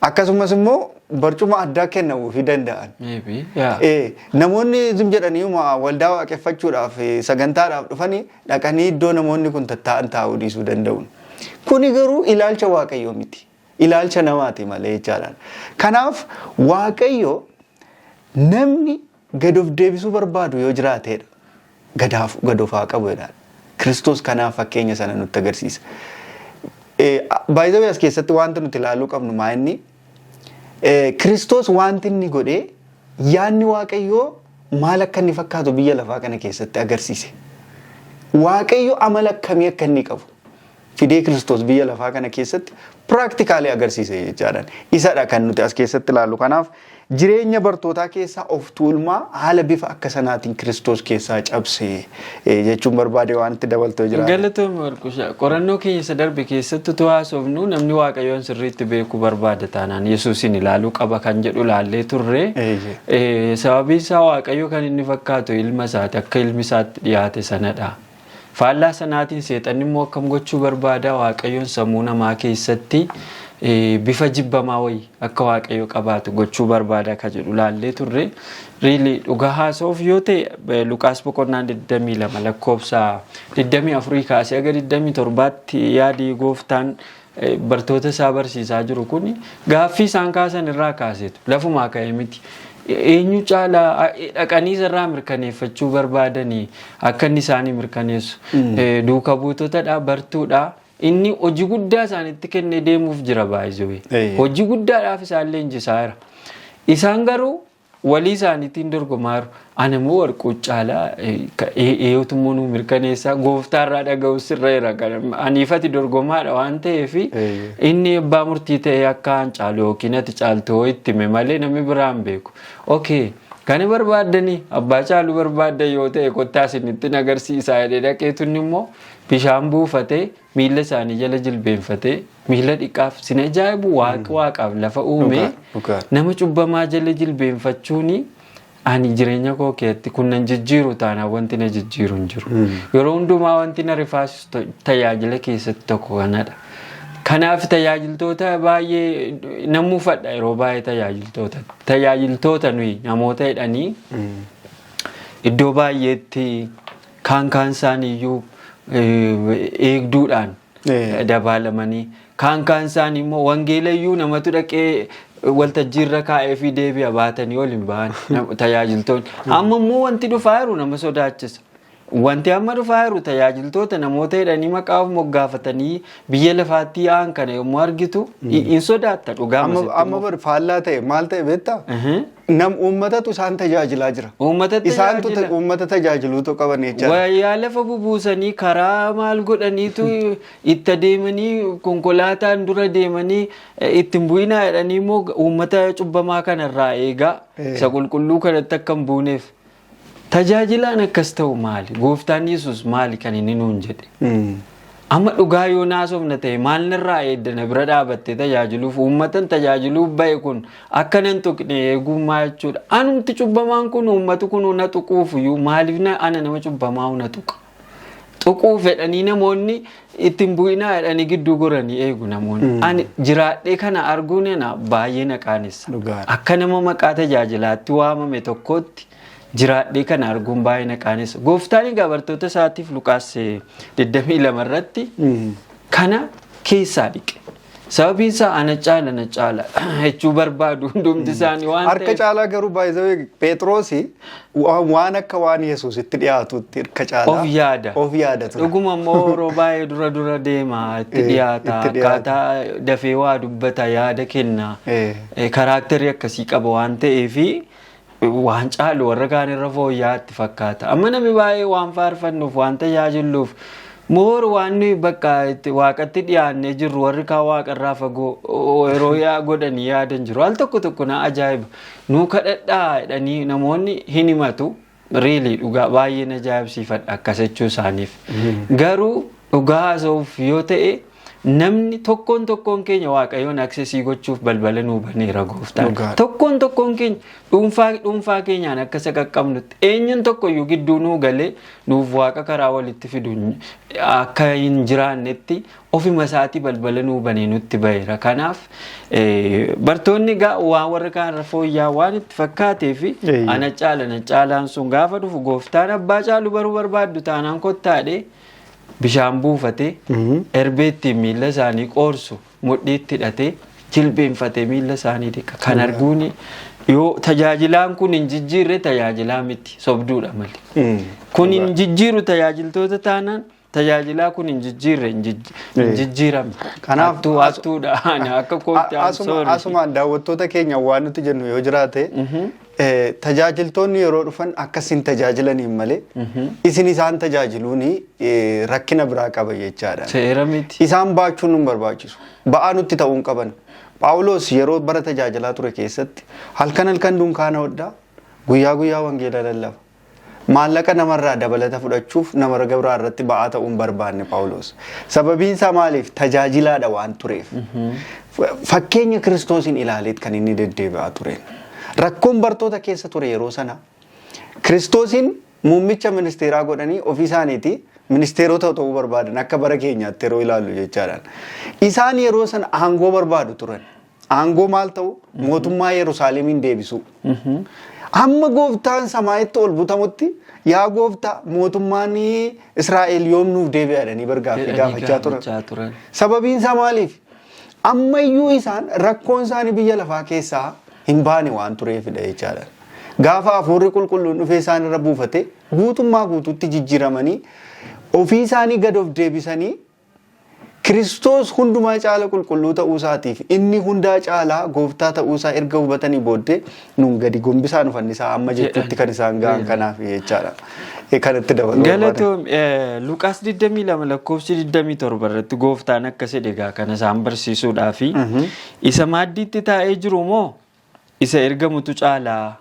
Akkasumas immoo barcuma addaa kennamuufii danda'an. Maybe, yeah. Namoonni zim jedhanii waldaa waaqeffachuudhaaf, sagantaadhaaf dhufanii dhaqanii iddoo namoonni kun tattaa'an taa'uu dhiisuu danda'u. Kuni garuu ilaalcha Waaqayyoo miti. Ilaalcha namaati malee jechaadhaan. Kanaaf Waaqayyo namni gad of deebisuu barbaadu yoo jiraateedha. Gadaaf gad of haa qabu jedhaan. Kiristoos kanaaf fakkeenya sana nutti agarsiisa. Baay'ee as keessatti wanta nuti ilaaluu qabnu maa inni, Kiristoos wanti inni godhee yaadni Waaqayyoo maal akka inni fakkaatu biyya lafaa kana keessatti agarsiise. Waaqayyo amala akkamii akka inni qabu fidee Kiristoos biyya lafaa kana keessatti practically agarsiise jechaadhaan. Isadha kan nuti as keessatti ilaallu. Kanaaf jireenya bartootaa keessaa of tuulmaa haala bifa akka sanaatiin Kiristoos keessaa cabse jechuun barbaade, waan itti dabaltoo jira. Galatoomii, Warqushaa. Qorannoo keenya isa darbe keessatti utuu haasofnu, namni Waaqayyoon sirriitti beekuu barbaada taanaan Yesuusin ilaaluu qaba kan jedhu ilaallee turre. Sababiin isaa Waaqayyo kan inni fakkaatu ilma isaati, akka ilmi isaatti dhiyaate sanadha. Faallaa sanaatiin seexanni immoo akkam gochuu barbaada? Waaqayyoon sammuu namaa keessatti bifa jibbamaa wayii akka Waaqayyo qabaatu gochuu barbaada ka jedhu laallee turre. Really, dhugaa haasa'uuf yoo ta'e, Luqaas boqonnaa 22 lakkoofsa 24 kaasee haga 27tti yaadii gooftaan bartoota isaa barsiisaa jiru kun gaaffii isaan kaasan irraa kaaseetu, lafumaa ka'ee miti. Eenyu caalaa dhaqanii isarraa mirkaneeffachuu barbaadanii akka inni isaanii mirkaneessu. Duuka buutotadha, bartuudha. Inni hojii guddaa isaanitti kennee deemuuf jira baay'ee. Hojii guddaadhaaf isaan leenjisaa jira. Isaan garuu walii isaaniitiin dorgomaa jiru. Ana immoo Warquu caalaa eeyyootu immoo nu mirkaneessaa, gooftaarraa dhaga'u sirreera. Aniifati dorgomaadha waan ta'eef, inni abbaa murtii ta'ee akka an caalu yookiin ati caaltu hoo itti hime malee namni biraan beeku. Okay. Kana barbaaddanii, abbaa caalu barbaaddan yoo ta'e, kottaa isinitti agarsiisaa jedhee dhaqeetu, inni immoo bishaan buufatee miila isaanii jala jilbeenfatee miila dhiqaaf. Sin ajaa'ibu, Waaqi waaqaaf lafa uume nama cubbamaa jala jilbeenfachuuni ani jireenya koo keessatti kun nan jijjiiru taanaan wanti na jijjiiru hin jiru. Yeroo hundumaa wanti na rifaasisu tajaajila keessatti tokko kanadha. Kanaaf tajaajiltoota baay'ee nan muufadha yeroo baay'ee tajaajiltoota. Tajaajiltoota nuyi namoota jedhanii iddoo baay'eetti kaan kaan isaanii iyyuu eegduudhaan dabaalamanii, kaan kaan isaanii immoo wangeela iyyuu namatu dhaqee waltajjiirra kaa'ee fi deebi'a, baatanii ol hin ba'an tajaajiltoonni. Amma immoo wanti dhufaa jiru nama sodaachisa. Wanti amma dhufaa jiru, tajaajiltoota namoota jedhanii maqaa of moggaafatanii biyya lafaatti yaa'an kana yommuu argitu hin sodaatta dhugaa. Amma bar faallaa ta'e, maal ta'e beektaa? Nam uummatatu isaan tajaajilaa jira. Uummatatti Isaantu tajaajila. Uummata tajaajiluutu qaban jechaadha. Wayyaa lafa bubuusanii, karaa maal godhaniitu itti adeemanii, konkolaataan dura deemanii, ittiin bu'inaa jedhanii immoo uummata cubbamaa kanarraa eegaa isa qulqulluu kanatti akka hin buuneef. Tajaajilaan akkas ta'u maali? Gooftaan Yesuus maali kan inni nuun jedhe? Amma dhugaa yoo naasofna ta'e, maal narraa eeddana bira dhaabattee tajaajiluuf? Uummatan tajaajiluuf ba'e kun akka nan tuqne eegummaa jechuudha. Anumti cubbamaan kun, uummatu kun na tuquuf iyyuu maaliif na ana nama cubbamaa na tuqa? Tuquu fedhanii namoonni ittiin bu'inaa jedhanii gidduu goranii eegu namoonni. Ani jiraadhee kana arguun ana baay'ee na qaanessa. Dhugaadha. Akka nama maqaa tajaajilaatti waamame tokkotti jiraadhee kana arguun baay'ee na qaanessa. Gooftaan egaa bartoota isaatiif Luqaas 22 irratti kana keessaa dhiqe. Sababiin isaa ana caala, na caala jechuu barbaadu hundumti isaanii waan Harka ta'eef. caalaa garuu baay'ee Phexrosi waan akka waan Yesuusitti dhiyaatutti harka caalaa Of yaada. Of yaada ture. Dhuguma immoo yeroo baay'ee dura dura deema, itti dhiyaata, itti dhiyaata. akkaataa dafee waa dubbata, yaada kenna. Character akkasii qaba waan ta'eefi waan caalu warra kaan irra fooyya'aa itti fakkaata. Amma namni baay'ee waan faarfannuuf, waan tajaajilluuf, moor waan nuyi bakka itti waaqatti dhiyaannee jirru, warri kaan waaqarraa fagoo yeroo yaa godhanii yaadan jiru. Al tokko tokko na ajaa'iba. Nuu kadhadhaa jedhanii namoonni hin himatu. Really, dhugaa baay'een ajaa'ibsiifadha akkas jechuu isaaniif. Garuu dhugaa haasa'uuf yoo ta'e, Namni tokkoon tokkoon keenya Waaqayyoon aksesii gochuuf balbala nuu baneera gooftaan. Tokkoon tokkoon keenya dhuunfaa keenyaan akka isa qaqqabnutti eenyuun tokkoyyuu gidduu nuu galee nuuf waaqa karaa walitti fidu akka hin jiraannetti ofuma isaatii balbala nuu banee nutti baheera. Kanaaf bartoonni waan warra kaanirra fooyya'aa waan itti fakkaatee fi ana caala na caalaan sun gaafa dhufu gooftaan abbaa caalu baruu barbaaddu taanaan kottaadhee. Bishaan buufatee erbee ittiin miila isaanii qoorsu mudhiitti hidhatee jilbeenfatee miila isaanii dhiqa. Kan arguun yoo tajaajilaan kun hin jijjiirre tajaajilaa miti sobduudha malee. Kun hin jijjiiru tajaajiltoota taanaan tajaajilaa kun hin jijjiirre hin jijjiiramne. Kanaaf hattuudha akka kootti. Asumaan daawwattoota keenya waan nuti jennu yoo jiraate. Tajaajiltoonni yeroo dhufan akkasiin tajaajilaniin malee isin isaan tajaajiluun rakkina biraa qaba jechaadha. Seera miti. Isaan baachuun nu barbaachisu. Ba'aa nutti ta'uu hin qaban. Phaawulos yeroo bara tajaajilaa ture keessatti halkan halkan dunkaana hodhaa guyyaa guyyaa wangeela lallaba. Maallaqa namarraa dabalata fudhachuuf nama biraa irratti ba'aa ta'uu hin barbaanne Phaawulos. Sababiin isaa maaliif? Tajaajilaadha waan tureef. Fakkeenya Kiristoosiin ilaaleet kan inni deddeebi'aa tureen. Rakkoon bartoota keessa ture yeroo sana Kiristoosiin muummicha ministeeraa godhanii ofii isaaniiti ministeerota ta'uu barbaadan akka bara keenyaatti yeroo ilaallu jechaadhaan. Isaan yeroo sana aangoo barbaadu turan. Aangoo maal ta'u? Mootummaa Yerusaalemiin deebisuu. Hamma gooftaan samaayitti ol butamutti yaa gooftaa mootummaan Israa'el yoom nuuf deebi'a jedhanii bargaaffii gaafachaa turan. Sababiin isaa maaliif? Ammayyuu isaan rakkoon isaanii biyya lafaa keessaa hin baane waan tureefidha jechaadha. Gaafa hafuurri qulqulluun dhufee isaan irra buufate guutummaa guutuutti jijjiiramanii ofii isaanii gad of deebisanii Kiristoos hundumaa caala qulqulluu ta'uu isaatiif inni hundaa caalaa gooftaa ta'uu isaa erga hubatanii booddee nuun gadi gombisaa nu fannisaa amma jechuutti kan isaan ga'an kanaaf jechaadha. Kanatti dabaluu. Galatoom Luqaas 22 lakkoofsi 27 irratti gooftaan akkas jedhe egaa kana isaan barsiisuudhaafi isa maaddiitti taa'ee jiru moo isa ergamutu caalaa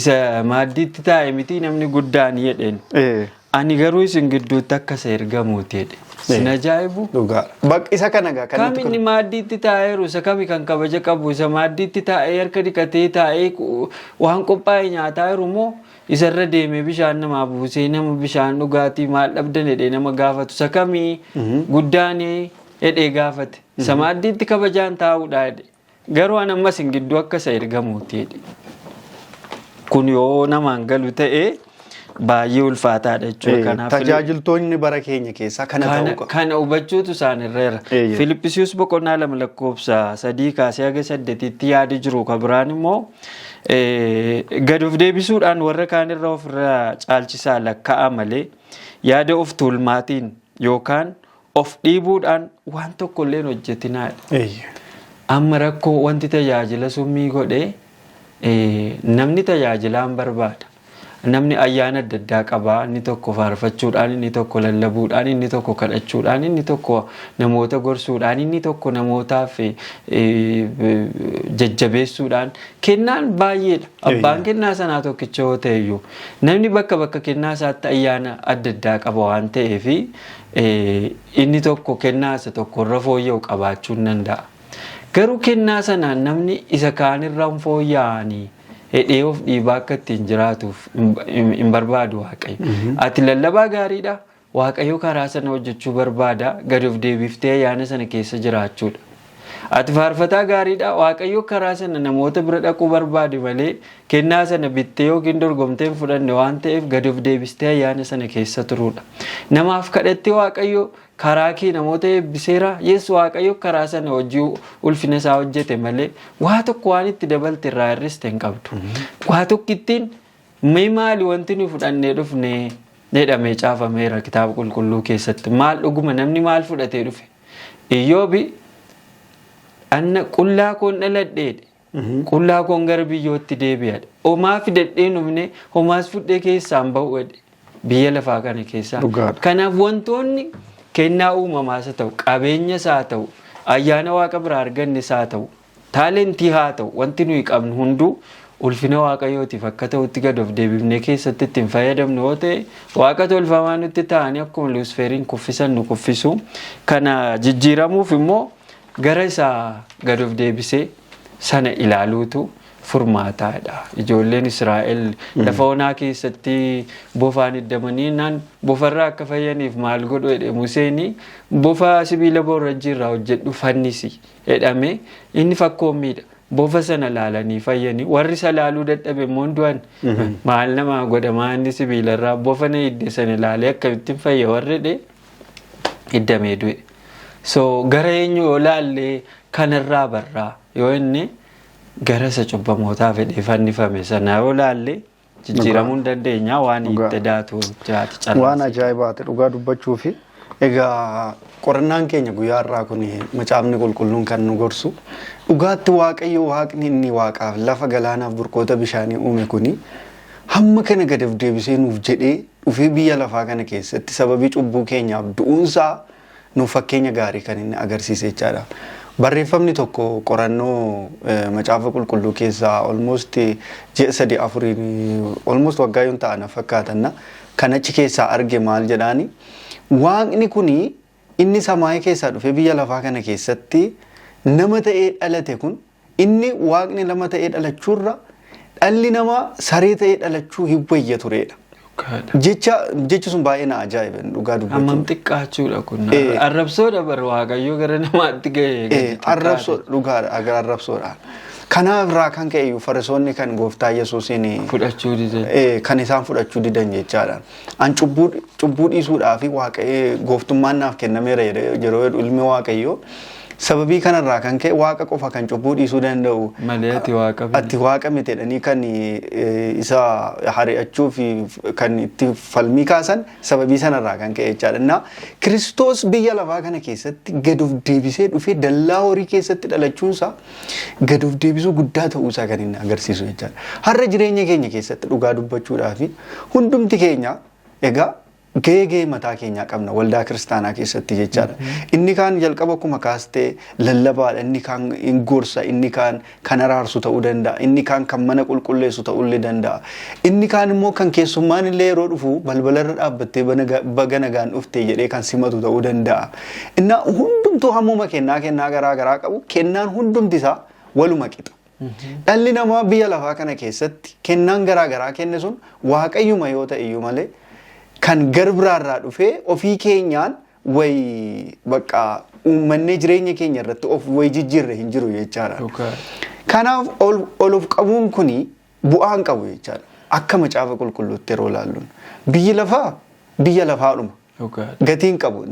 isa maaddiitti taa'e miti namni guddaan jedheen. Ani garuu isin gidduutti akka isa ergamuuti jedhe. Sin ajaa'ibu? Dhugaadha. Isa kana egaa kan nuti. Kam inni maaddiitti taa'eeru isa kami kan kabaja qabu isa maaddiitti taa'ee harka dhiqatee taa'ee waan qophaa'e nyaataa jiru moo isarra deemee bishaan namaa buusee nama bishaan dhugaatii maal dhabdan jedhee nama gaafatu isa kamii guddaan jedhee gaafate. Isa maaddiitti kabajaan taa'uudha jedhe. Garuu an ammas hin gidduu akka isa ergamuuti jedhe. Kun yoo namaan galu ta'e baay'ee ulfaataadha jechuudha. Kanaaf Tajaajiltoonni bara keenya keessaa kana ta'uu qabu. Kana hubachuutu isaan irra jira. Filippisius boqonnaa 2 lakkoofsa 3 kaasee haga 8tti yaadi jiru. Kan biraan immoo gad of deebisuudhaan warra kaan irra ofirraa caalchisaa lakkaa'a malee yaada of tuulmaatiin yookaan of dhiibuudhaan waan tokko illee hojjetinaadha. Amma rakkoo wanti tajaajila summii godhee namni tajaajilaan barbaada. Namni ayyaana adda addaa qabaa. Inni tokko faarfachuudhaan, inni tokko lallabuudhaan, inni tokko kadhachuudhaan, inni tokko namoota gorsuudhaan, inni tokko namootaaf jajjabeessuudhaan kennaan baay'eedha. Abbaan kennaa sanaa tokkicha yoo ta'e iyyuu namni bakka bakka kennaa isaatti ayyaana adda addaa qaba waan ta'eef inni tokko kennaa isa tokkorra fooyya'u qabaachuu hin danda'a. Garuu kennaa sanaan namni isa kaanirra fooyya'anii hidhee of dhiibaa akka ittiin jiraatuuf hin barbaadu Waaqayyo. Ati lallabaa gaariidha. Waaqayyo karaa sana hojjechuu barbaada. Gadi of deebiftee ayyaana sana keessa jiraachuudha. Ati faarfataa gaariidha. Waaqayyo karaa sana namoota bira dhaquu barbaade malee kennaa sana bittee yookiin dorgomtee hin fudhanne waan ta'eef gadi of deebistee ayyaana sana keessa turuudha. Namaaf kadhattee Waaqayyo karaa kee namoota eebbiseera. Yesu Waaqayyo karaa sana hojii ulfina isaa hojjete malee waa tokko waan itti dabalte irraa hir'iste hin qabdu. Waa tokko ittiin mee maali wanti nu fudhannee dhufne jedhamee caafameera kitaaba qulqulluu keessatti. Maal dhuguma namni maal fudhatee dhufe? Iyyoobi anna qullaa koon dhaladheedhe. Qullaa koon gara biyyootti deebi'adha. Homaa fidadhee dhufne homaas fudhee keessaan ba'uudha. Biyya lafaa kana keessaa. Kanaaf wantoonni kennaa uumamaas haa ta'u, qabeenyas haa ta'u, ayyaana waaqa biraa argannes haa ta'u, taalentii haa ta'u, wanti nuyi qabnu hunduu Ulfina waaqayyootiif akka ta'utti gad of deebifnee keessatti ittiin fayyadamnu yoo ta'e waaqa tolfamaa nutti ta'anii akkuma luusfeeriin kuffisan nu kuffisu. Kana jijjiiramuuf immoo gara isaa gad of deebisee sana ilaaluutu furmaataadha. Ijoolleen Israa'el lafa onaa keessatti bofaan hiddamanii naan bofarraa akka fayyaniif maal godhu jedhe Museen bofa sibiila boorrajjii irraa hojjedhu fannisi jedhame inni fakkoommiidha. Bofa sana laalanii fayyanii warri isa laaluu dadhabe immoo du'an maal namaa godhamaa inni sibiilarraa bofa na hidde sana laalee akkamittiin fayya warri jedhe hiddamee du'e. So gara eenyu yoo laallee kanarraa barraa yoo inni gara isa cubbamootaa fedhee fannifame sana yoo laalle jijjiiramuu hin dandeenya waan itti daatu jiraate caalaa. Waan ajaa'ibaati dhugaa dubbachuu fi egaa qorannaan keenya guyyaa har'aa kun macaafni qulqulluun kan nu gorsu dhugaatti waaqayyo waaqni inni waaqaaf lafa galaanaaf burqoota bishaanii uume kuni hamma kana gad of deebisee nuuf jedhee dhufee biyya lafaa kana keessatti sababii cubbuu keenyaaf du'uunsaa nuuf fakkeenya gaarii kan inni agarsiise jechaadha. Barreeffamni tokko qorannoo macaafa qulqulluu keessaa almost ji'a 3-4 almost waggaa yoon ta'an fakkaatanna kan achi keessaa arge maal jedhaani waaqni kuni inni samaayii keessaa dhufee biyya lafaa kana keessatti nama ta'ee dhalate kun inni waaqni lama ta'ee dhalachuurra dhalli namaa saree ta'ee dhalachuu hin wayya turedha. Jechi sun baay'ee na ajaa'iba dhugaa dubbachuu. Hammam xiqqaachuudha kun. Arrabsoodha bara waaqayyoo gara namaatti ga'e. Arrabsoo dhugaadha arrabsoodha. Kanaaf irraa kan ka'e iyyuu farisoonni kan gooftaa Yesuusiin fudhachuu didan. Kan isaan fudhachuu didan jechaadha. An cubbuu dhiisuudhaa fi gooftummaan naaf kennameera yeroo jedhu ilmi waaqayyoo sababii kanarraa kan ka'e waaqa qofa kan cubbuu dhiisuu danda'u. Malee ati waaqa miti. Ati waaqa miti jedhanii kan isa hari'achuu fi kan itti falmii kaasan sababii sanarraa kan ka'e jechaadha. Innaa Kiristoos biyya lafaa kana keessatti gad of deebisee dhufee dallaa horii keessatti dhalachuunsaa gad of deebisuu guddaa ta'uusaa kan inni agarsiisu jechaadha. Har'a jireenya keenya keessatti dhugaa dubbachuudhaa fi hundumti keenya egaa gahee mataa keenyaa qabna waldaa kiristaanaa keessatti jechaadha. Inni kaan jalqaba akkuma kaastee lallabaadha, inni kaan hin gorsa, inni kaan kan araarsu ta'uu danda'a, inni kaan kan mana qulqulleessu ta'uu illee danda'a. Inni kaan immoo kan keessummaan illee yeroo dhufu balbalarra dhaabbattee baga nagaan dhuftee jedhee kan simatu ta'uu danda'a. Innaa hundumtuu hammuma kennaa kennaa garaa garaa qabu kennaan hundumti isaa waluma qixa. Dhalli namaa biyya lafaa kana keessatti kennaan garaa garaa kenne sun waaqayyuma yoo ta'e iyyuu malee kan garbiraarraa dhufee ofii keenyaan wayi bakka uummannee jireenya keenya irratti of wayi jijjiirre hin jiru jechaadha. Kanaaf ol of qabuun kuni bu'aa hin qabu jechaadha. Akka macaafa qulqulluutti yeroo ilaalluun biyyi lafaa biyya lafaadhuma. Gatii hin qabu.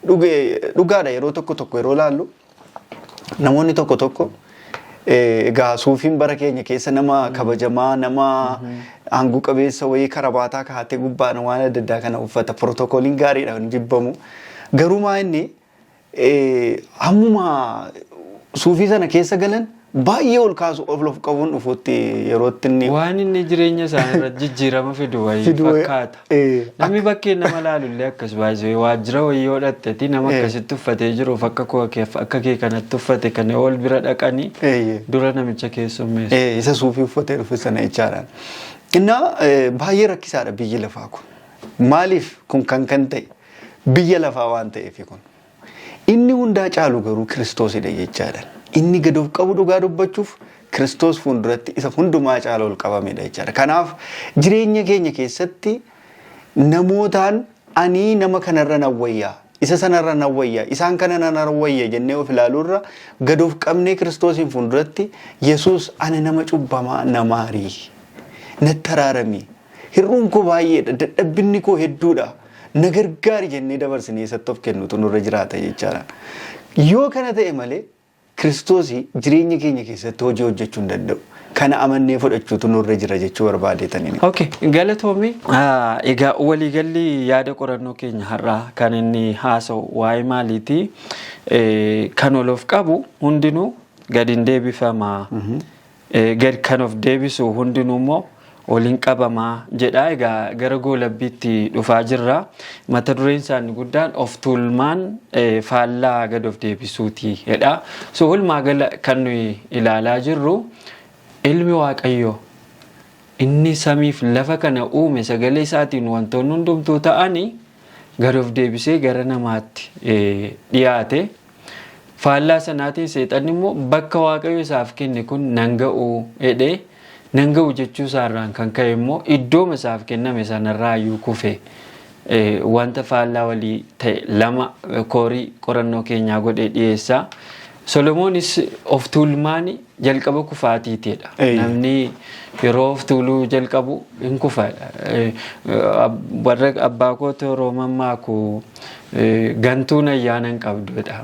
Dhugaadha yeroo tokko tokko yeroo ilaallu namoonni tokko tokko egaa suufiin bara keenya keessa nama kabajamaa nama aangoo qabeessa wayii karabaataa kaa'atee gubbaan waan adda addaa kana uffata pirootokooliin gaariidha hin jibbamu. Garuu maa inni hammuma suufii sana keessa galan baay'ee ol kaasu of qabuun dhufuutti yerootti inni. Waan inni jireenya isaanii irratti jijjiirama fidu wayii fakkaata. Namni bakkee nama laalullee akkas baay'ee waajjira wayii yoo dhatteeti nama akkasitti uffatee jiruuf akka kee kanatti uffate kana ol bira dhaqanii dura namicha keessummeessu. Isa suufii uffatee dhufe sana jechaadha. Innaa baay'ee rakkisaadha biyyi lafaa kun. Maaliif kun kan ta'e biyya lafaa waan ta'eef kun. Inni hundaa caalu garuu Kiristoosidha jechaadha. Inni gad of qabu dhugaa dubbachuuf Kiristoos fuulduratti isa hundumaa caala ol qabamedha jechaadha. Kanaaf jireenya keenya keessatti namootaan ani nama kanarra nan wayyaa, isa sanarra nan wayyaa, isaan kana nan wayyaa jennee of ilaaluurra gad of qabnee Kiristoosiin fuulduratti Yesuus ana nama cubbamaa namaarii natti araaramii hir'uun koo baay'eedha, dadhabbinni koo hedduudha, na gargaari jennee dabarsinee isatti of kennutu nurra jiraata jechaadha. Yoo kana ta'e malee Kiristoosii jireenya keenya keessatti hojii hojjechuu hin danda'u. Kana amannee fudhachuutu nurra jira jechuu barbaadeetaniini. Okay, galatoomi. Egaa waliigalli yaada qorannoo keenya har'aa kan inni haasa'u waa'ee maaliiti? Kan ol of qabu hundinuu gad hin deebifamaa. Gad kan of deebisu hundinuu immoo waliin qabamaa jedha. Egaa gara goolabbiitti dhufaa jirra. Mata dureen isaanii guddaan of tuulmaan faallaa gad of deebisuuti jedha. So walumaa gala kan nuyi ilaalaa jirru Ilmi Waaqayyoo inni samiif lafa kana uume sagalee isaatiin wantoonni hundumtuu ta'anii gad of deebisee gara namaatti dhiyaate. Faallaa sanaatiin seexanni immoo bakka Waaqayyo isaaf kenne kun nan ga'u jedhee nan ga'u jechuu isaarraan kan ka'e immoo iddooma isaaf kenname sanarraa iyyuu kufe. Wanta faallaa walii ta'e lama koorii qorannoo keenyaa godhee dhiyeessa. Solomoonis of tuulmaan jalqaba kufaatiitidha. Namni yeroo of tuuluu jalqabu hin kufaadha. Warra abbaa kootu yeroo mammaaku gantuun ayyaana hin qabdudha.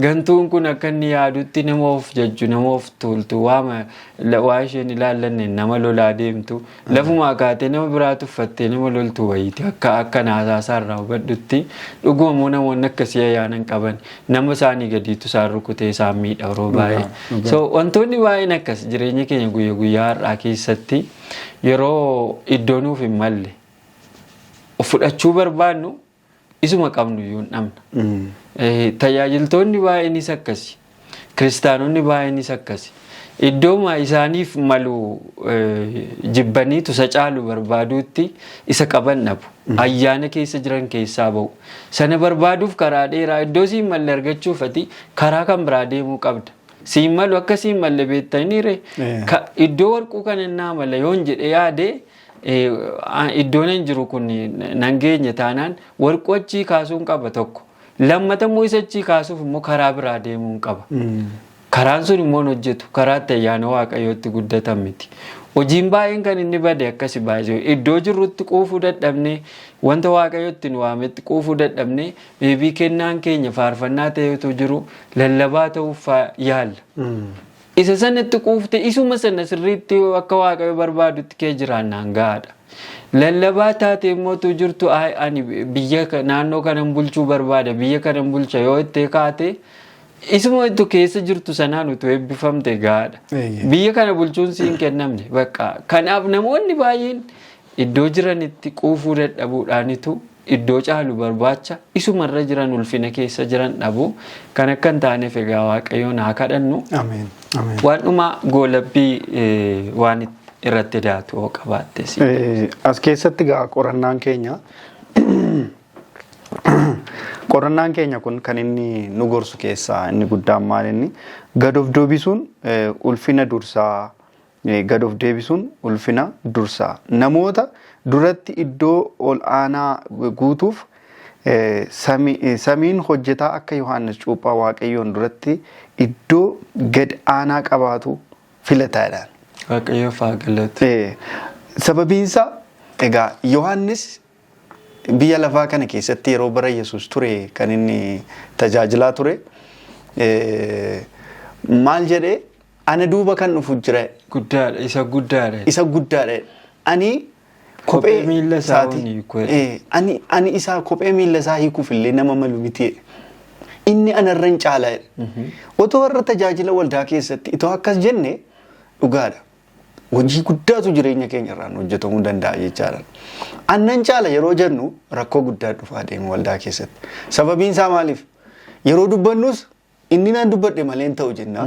Gantuun kun akka inni yaadutti nama of jajju, nama of tuultu, waa isheen ilaallanne nama lolaa deemtu, lafumaa kaatee nama biraa tuffattee nama loltu wayiiti. Akka naasaasaarraa hubadhutti dhuguma immoo namoonni akkasii ayyaana hin qaban nama isaanii gadiitu isaan rukutee isaan miidha yeroo baay'ee. So wantoonni baay'een akkas jireenya keenya guyyaa guyyaa har'aa keessatti yeroo iddoo nuuf hin malle fudhachuu barbaannu isuma qabnu iyyuu hin dhabna. Tajaajiltoonni baay'eenis akkasi. Kiristaanonni baay'eenis akkasi. Iddooma isaaniif malu jibbaniitu isa caalu barbaaduutti isa qaban dhabu. Ayyaana keessa jiran keessaa ba'u. Sana barbaaduuf karaa dheeraa iddoo siin malle argachuuf ati karaa kan biraa deemuu qabda. Siin malu akka siin malle beektaniire iddoo warquu kana naa mala yoon jedhe yaade iddoon hin jiru kun nan geenye taanaan warquu achii kaasuun qaba tokko. Lammata immoo isa achii kaasuuf immoo karaa biraa deemuun qaba. Karaan sun immoo hojjetu karaa itti ayyaana Waaqayyootti guddatan miti. Hojiin baay'een kan inni bade akkasi baay'ee iddoo jirrutti quufuu dadhabnee wanta Waaqayyootti nu waametti quufuu dadhabnee beebii kennaan keenya faarfannaa ta'etu jiru lallabaa ta'uuf yaalla. Isa sanatti quufte isuma sana sirriitti akka Waaqayyo barbaadutti kee jiraannaan gahaadha. Lallabaa taate immoo tu jirtu ani biyya naannoo kanan bulchuu barbaada biyya kanan bulcha yoo itti kaate isuma itti keessa jirtu sanaan utuu eebbifamte gahaadha. Biyya kana bulchuun siin kennamne bakka. Kanaaf namoonni baay'een iddoo jiranitti quufuu dadhabuudhaanitu iddoo caalu barbaacha isumarra jiran ulfina keessa jiran dhabu. Kan akka hin taaneef egaa Waaqayyoon haa kadhannu. Waan dhumaa goolabbii waan irratti daatu hoo qabaatte. As keessatti egaa qorannaan keenya kun kan inni nu gorsu keessaa inni guddaan maal inni gad of deebisuun ulfina dursaa gad of deebisuun ulfina dursaa namoota duratti iddoo ol aanaa guutuuf samiin hojjetaa akka Yohaannis Cuuphaa Waaqayyoon duratti iddoo gad aanaa qabaatu filataadhaan. Waaqayyoof haa galatu. Sababiinsaa egaa Yohaannis biyya lafaa kana keessatti yeroo bara Yesuus ture kan inni tajaajilaa ture maal jedhee ana duuba kan dhufu jira. Guddaadha isa guddaadha. Isa guddaadha. Ani kophee miilla isaa ani isaa kophee miilla isaa hiikuuf illee nama malu miti. Inni anarra hin caala. Otoo warra tajaajila waldaa keessatti itoo akkas jenne dhugaadha. Hojii guddaatu jireenya keenya irraan hojjetamuu danda'a jechaadha. Annan caala yeroo jennu rakkoo guddaa dhufaa deema waldaa keessatti. Sababiin isaa maaliif? Yeroo dubbannus inni naan dubbadhe malee hin ta'u jenna.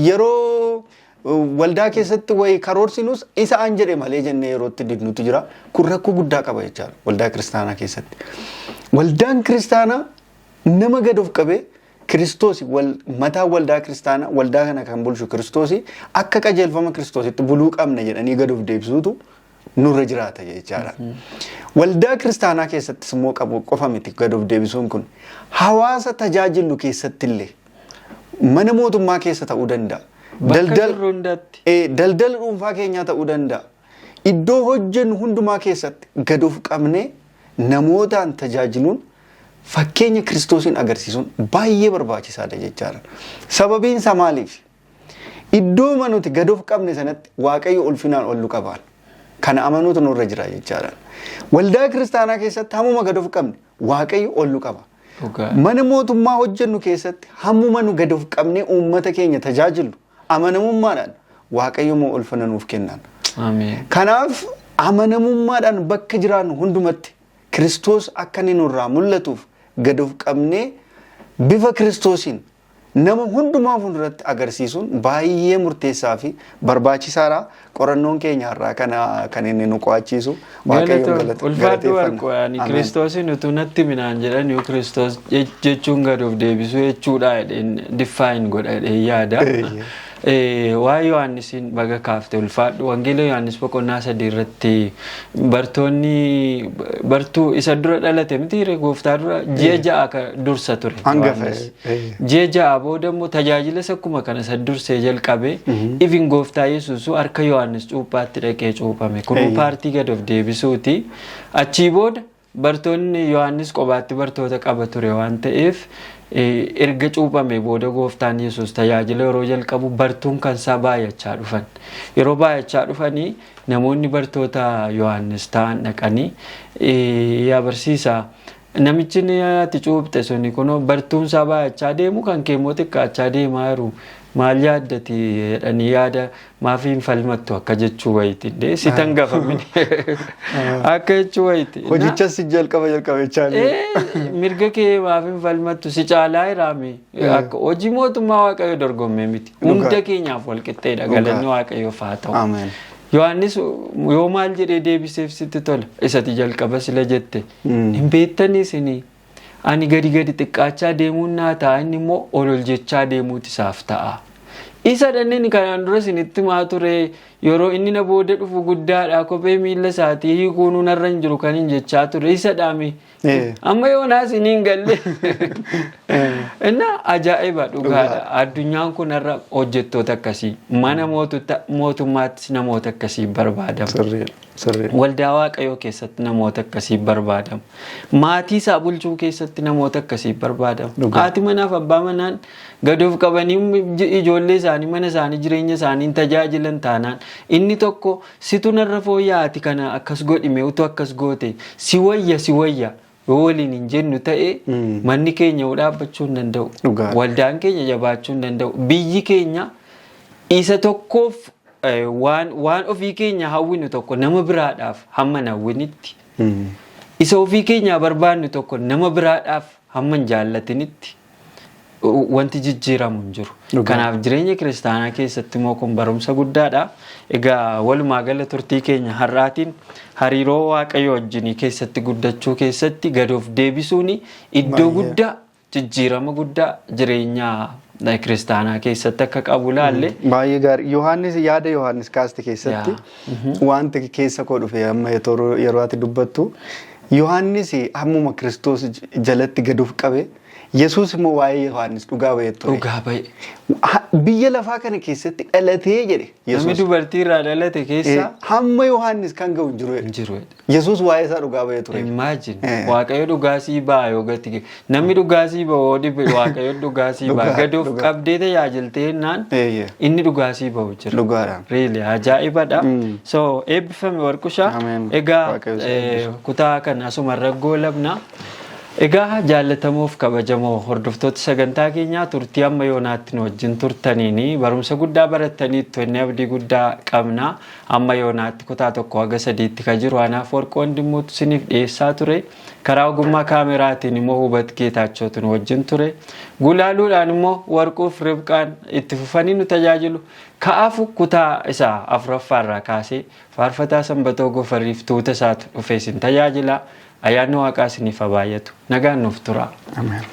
Yeroo waldaa keessatti wayi karoorsinus isa an jedhe malee jennee yeroo itti didnutu jira. Kun rakkoo guddaa qaba jechaadha waldaa kiristaanaa keessatti. Waldaan kiristaanaa nama gad of qabee Kiristoos mataa waldaa kiristaanaa waldaa kana kan bulchu Kiristoos akka qajeelfama Kiristoositti buluu qabna jedhanii gad of deebisuutu nurra jiraata jechaadha. Waldaa kiristaanaa keessattis immoo qabu qofa miti gad of deebisuun kun hawaasa tajaajillu keessatti illee mana mootummaa keessa ta'uu danda'a. Daldala dhuunfaa keenyaa ta'uu danda'a. Iddoo hojjennu hundumaa keessatti gad of qabnee namootaan tajaajiluun fakkeenya Kiristoosiin agarsiisuun baay'ee barbaachisaadha jechaadha. Sababiin isaa maaliif? Iddoo nuti gad of qabne sanatti Waaqayyo ulfinaan ol nu qabaan. Kana amanuutu nurra jira jechaadha. Waldaa kiristaanaa keessatti hammuma gad of qabne Waaqayyo ol nu qaba. Mana mootummaa hojjennu keessatti hammuma nu gad of qabnee uummata keenya tajaajillu amanamummaadhaan Waaqayyo immoo ulfina nuuf kennan. Kanaaf amanamummaadhaan bakka jiraannu hundumatti Kiristoos akka inni nurraa mul'atuuf gad of qabnee bifa Kiristoosiin Nama hundumaa fuulduratti agarsiisuun baay'ee murteessaa fi barbaachisaadha. Qorannoon keenya har'aa kana kan inni nu qo'achiisu. Waaqayyoon Ulfaadhu galateeffanna. Warqoo ani Ameen. Kiristoosin utuu natti minaan jedhan yoo Kiristoos jechuun gad of deebisuu jechuudha jedheen define godha jedheen yaada. Eeyyee. Waa'ee Yohaannisiin baga kaafte, ulfaadhu. Wangeela Yohaannis boqonnaa 3 irratti bartoonni bartuu isa dura dhalate miti gooftaa dura ji'a 6 ka dursa ture. Hangafa. Yohaannis. Ji'a 6 booda immoo tajaajila isa akkuma kana isa dursee jalqabe ifin gooftaa Yesuus harka Yohaannis cuuphaatti dhaqee cuuphame. Kun paartii gad of deebisuuti. Achii booda bartoonni Yohaannis qobaatti bartoota qaba ture waan ta'eef erga cuuphame booda gooftaan Yesuus tajaajila yeroo jalqabu bartuun kan isaa baay'achaa dhufan. Yeroo baay'achaa dhufanii namoonni bartoota Yohaannis ta'an dhaqanii yaa barsiisaa, namichi inni ati cuuphte suni kunoo bartuun isaa baay'achaa deemu, kan kee immoo xiqqaachaa deemaa jiru, maal yaaddati jedhanii yaada maaf hin falmattu akka jechuu wayiiti. Si tangafamini akka jechuu wayiiti. Hojichas si jalqaba jalqabechaa. Mirga kee maaf hin falmattu, si caalaa jiraame, akka hojii mootummaa Waaqayyo dorgommee miti. Hunda keenyaaf wal qixxeedha, galanni Waaqayyoof haa ta'u. Ameen. Yohaannis yoo maal jedhee deebiseef sitti tola? Isati jalqaba sila jette. Hin beektanii isinii, ani gadi gadi xiqqaachaa deemuun naa ta'a, inni immoo ol ol jechaa deemuutu isaaf ta'a. Isa dhanni kanaan dura isinitti maa ture, yeroo inni na booda dhufu guddaadha, kophee miila isaatii hiikuun narra hin jiru kan hin jechaa ture isa dhaame. Amma yoonaas hin galle. Inna ajaa'iba dhugaadha. Addunyaan kun har'a hojjettoota akkasii, mana mootummaattis namoota akkasii barbaadama. Sirriidha. Sirriidha. Waldaa Waaqayyoo keessatti namoota akkasii barbaadama. Maatii isaa bulchuu keessatti namoota akkasii barbaadama. Haati manaaf abbaa manaan gad of qabanii ijoollee isaanii, mana isaanii, jireenya isaanii hin tajaajilan taanaan, inni tokko situ narra fooyya'aati kana akkas godhime, utuu akkas goote si wayya, si wayya yoo waliin hin jennu ta'e, manni keenya dhaabbachuu hin danda'u. Waldaan keenya jabaachuu hin danda'u. Biyyi keenya isa tokkoof waan ofii keenya hawwinu tokko nama biraadhaaf hamma hawwinitti, isa ofii keenya barbaannu tokko nama biraadhaaf hamma hin jaallatinitti, wanti jijjiiramu hin jiru. Kanaaf jireenya kiristaanaa keessatti immoo kun barumsa guddaadha. Egaa walumaa gala turtii keenya har'aatiin hariiroo Waaqayyo wajjinii keessatti guddachuu keessatti gad of deebisuun iddoo guddaa, jijjiirama guddaa jireenya kiristaanaa keessatti akka qabu laalle. Baay'ee gaarii. Yohaannis, yaada Yohaannis kaaste keessatti wanti keessa koo dhufe amma yeroo ati dubbattu, Yohaannis hammuma Kiristoos jalatti gad of qabe, Yesuus immoo waa'ee Yohaannis dhugaa ba'ee ture. Dhugaa ba'e. Biyya lafaa kana keessatti dhalatee jedhe Namni Yesuus. dubartii irraa dhalate keessa Hamma Yohaannis kan ga'u hin jiru jedhe. hin jiru jedhe. Yesuus waa'ee isaa dhugaa ba'ee ture. Imagine, Waaqayyo dhugaasii ba'a yoo gati namni dhugaasii ba'u yoo dhibe, Waaqayyo dhugaasii ba'a. Gad of qabdee tajaajiltee jennaan inni dhugaasii ba'u jira. Dhugaadha. Really ajaa'ibadha. So eebbifame Warqushaa. Ameen. Egaa Waaqayyo si eebbisu. Kutaa kana asuma irra goolabna. Egaa jaallatamoof kabajamoo hordoftoota sagantaa keenyaa, turtii amma yoonaatti nu wajjin turtaniini barumsa guddaa barattaniittu inni abdii guddaa qabna. Amma yoonaatti kutaa 1 haga 3tti kan jiru anaaf Warqoo Wandimmuutu isiniif dhiyeessaa ture. Karaa ogummaa kaameraatiin immoo Hubat Geetaachootu nu wajjin ture. Gulaaluudhaan immoo Warquuf Ribqaan itti fufanii nu tajaajilu. Ka'aafu kutaa isaa afuraffaarraa kaasee faarfataa Sanbatoo Gofariif tuuta isaatu dhufee isin tajaajila. Ayyaanni Waaqaa isiniif haa baay'atu. Nagaan nuuf tura. Ameen.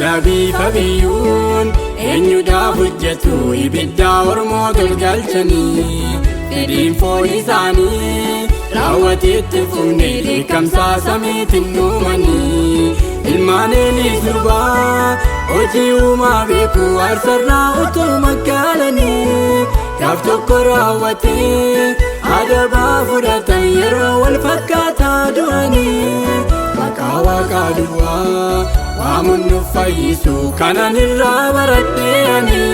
Naadaabii fabiyyuun eenyudhaaf hojjetu ibiddaa ormoota ol galchanii fedhiin foon isaanii raawwateetti fufne dheekkamsaa samiitiin uumanii ilmaan Eeliis lubaa hojii uumaa beeku aarsarraa utuu magaalanii gaaf tokko raawwatee adabaa fudhatan yeroo wal fakkaataa du'anii maqaa waaqaa duwwaa waamuun nu fayyisu kanan irraa baradhee ani.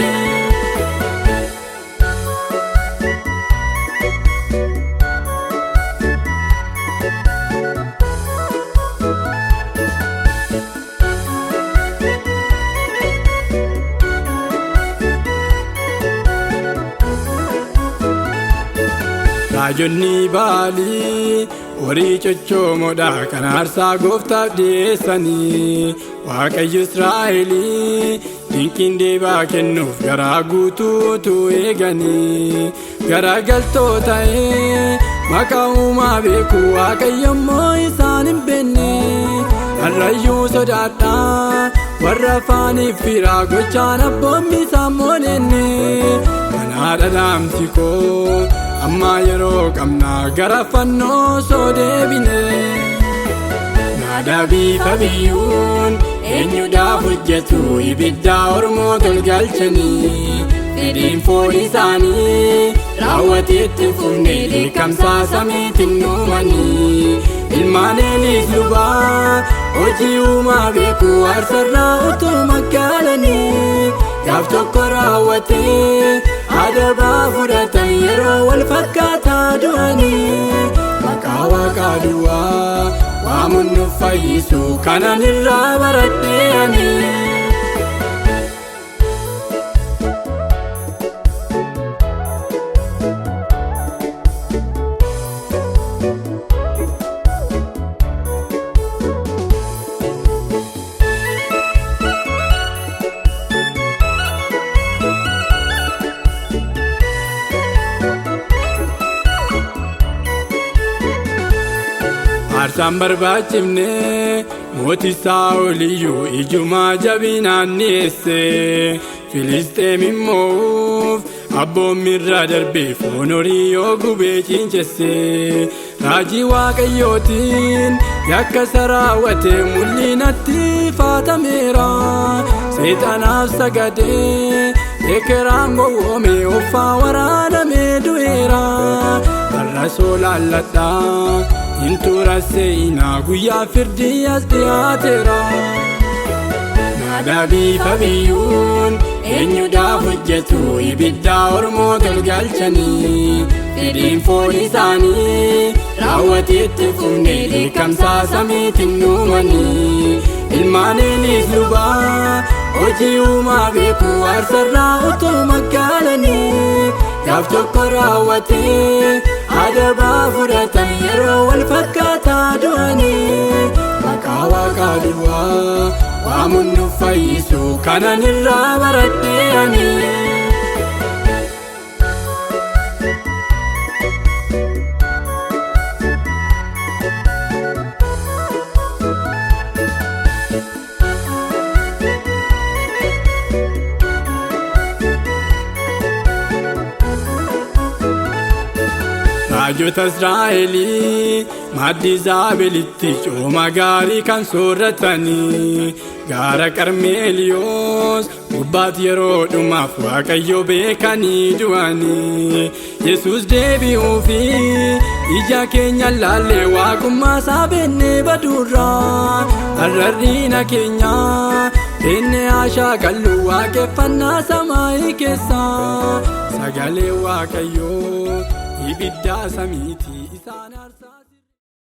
Raajonni Baalii horii coccoomoodha kan aarsaa gooftaaf dhiyeessanii Waaqayyo Israa'elii dinqiin deebaa kennuuf garaa guutuutu eeganii garagaltoo ta'ee maqaa uumaa beeku Waaqayyo immoo isaan hin beekne harrayyuu sodaadhaa warra afaaniif firaa gochaan abboommi isaan moonenne kanaadha dhaamsi koo. Amma yeroo qabnaa gara fannoo soo deebine. Naadaabii fabiyyuun eenyudhaaf hojjetu ibiddaa ormoota ol galchanii fedhiin foon isaanii raawwateetti fufne dheekkamsaa samiitiin uumanii ilmaan Eeliis lubaa hojii uumaa beeku aarsarraa utuu magaalanii gaaf tokko raawwatee adabaa fudhatan yeroo wal fakkaataa du'anii maqaa waaqaa duwwaa waamuun nu fayyisu kanan irraa baradhee ani. Aarsaan barbaachifne mootii Saa'oliyyuu ijumaa jabinaan dhiyeesse Filisxeem immoo abboommirra darbee foon horii yoo gubee cincesse raajii waaqayyootiin yakka isa raawwate mul'inatti faatameera seexanaaf sagadee ekeraan gowwoome offaa waraanamee du'eera har'a soolaalladhaa. Intura seenaa guyyaa firdii as dhiyaateera. Naadaabii fabiyyuun eenyudhaaf hojjetu ibiddaa ormoota ol galchanii fedhiin foon isaanii raawwateetti fufne dheekkamsaa samiitiin uumanii ilmaan Eeliis lubaa hojii uumaa beeku aarsarraa utuu magaalanii gaaf tokko raawwatee adabaa fudhatan yeroo wal fakkaataa du'anii maqaa waaqaa duwwaa waamuun nu fayyisu kanan irraa baradhee ani. Raajota Israa'elii maaddii Zaabelitti cooma gaarii kan soorratanii gaara Qarmeeliyoos gubbaatti yeroo dhumaaf Waaqayyo beekanii du'anii Yesuus deebi'uufi ija keenya laallee waaqummaa isaa beennee baduurraa har'arriina keenya teennee haashaa waaqeffannaa samaayii keessaa sagalee Waaqayyoo. Ibiddaa samiitii isaan.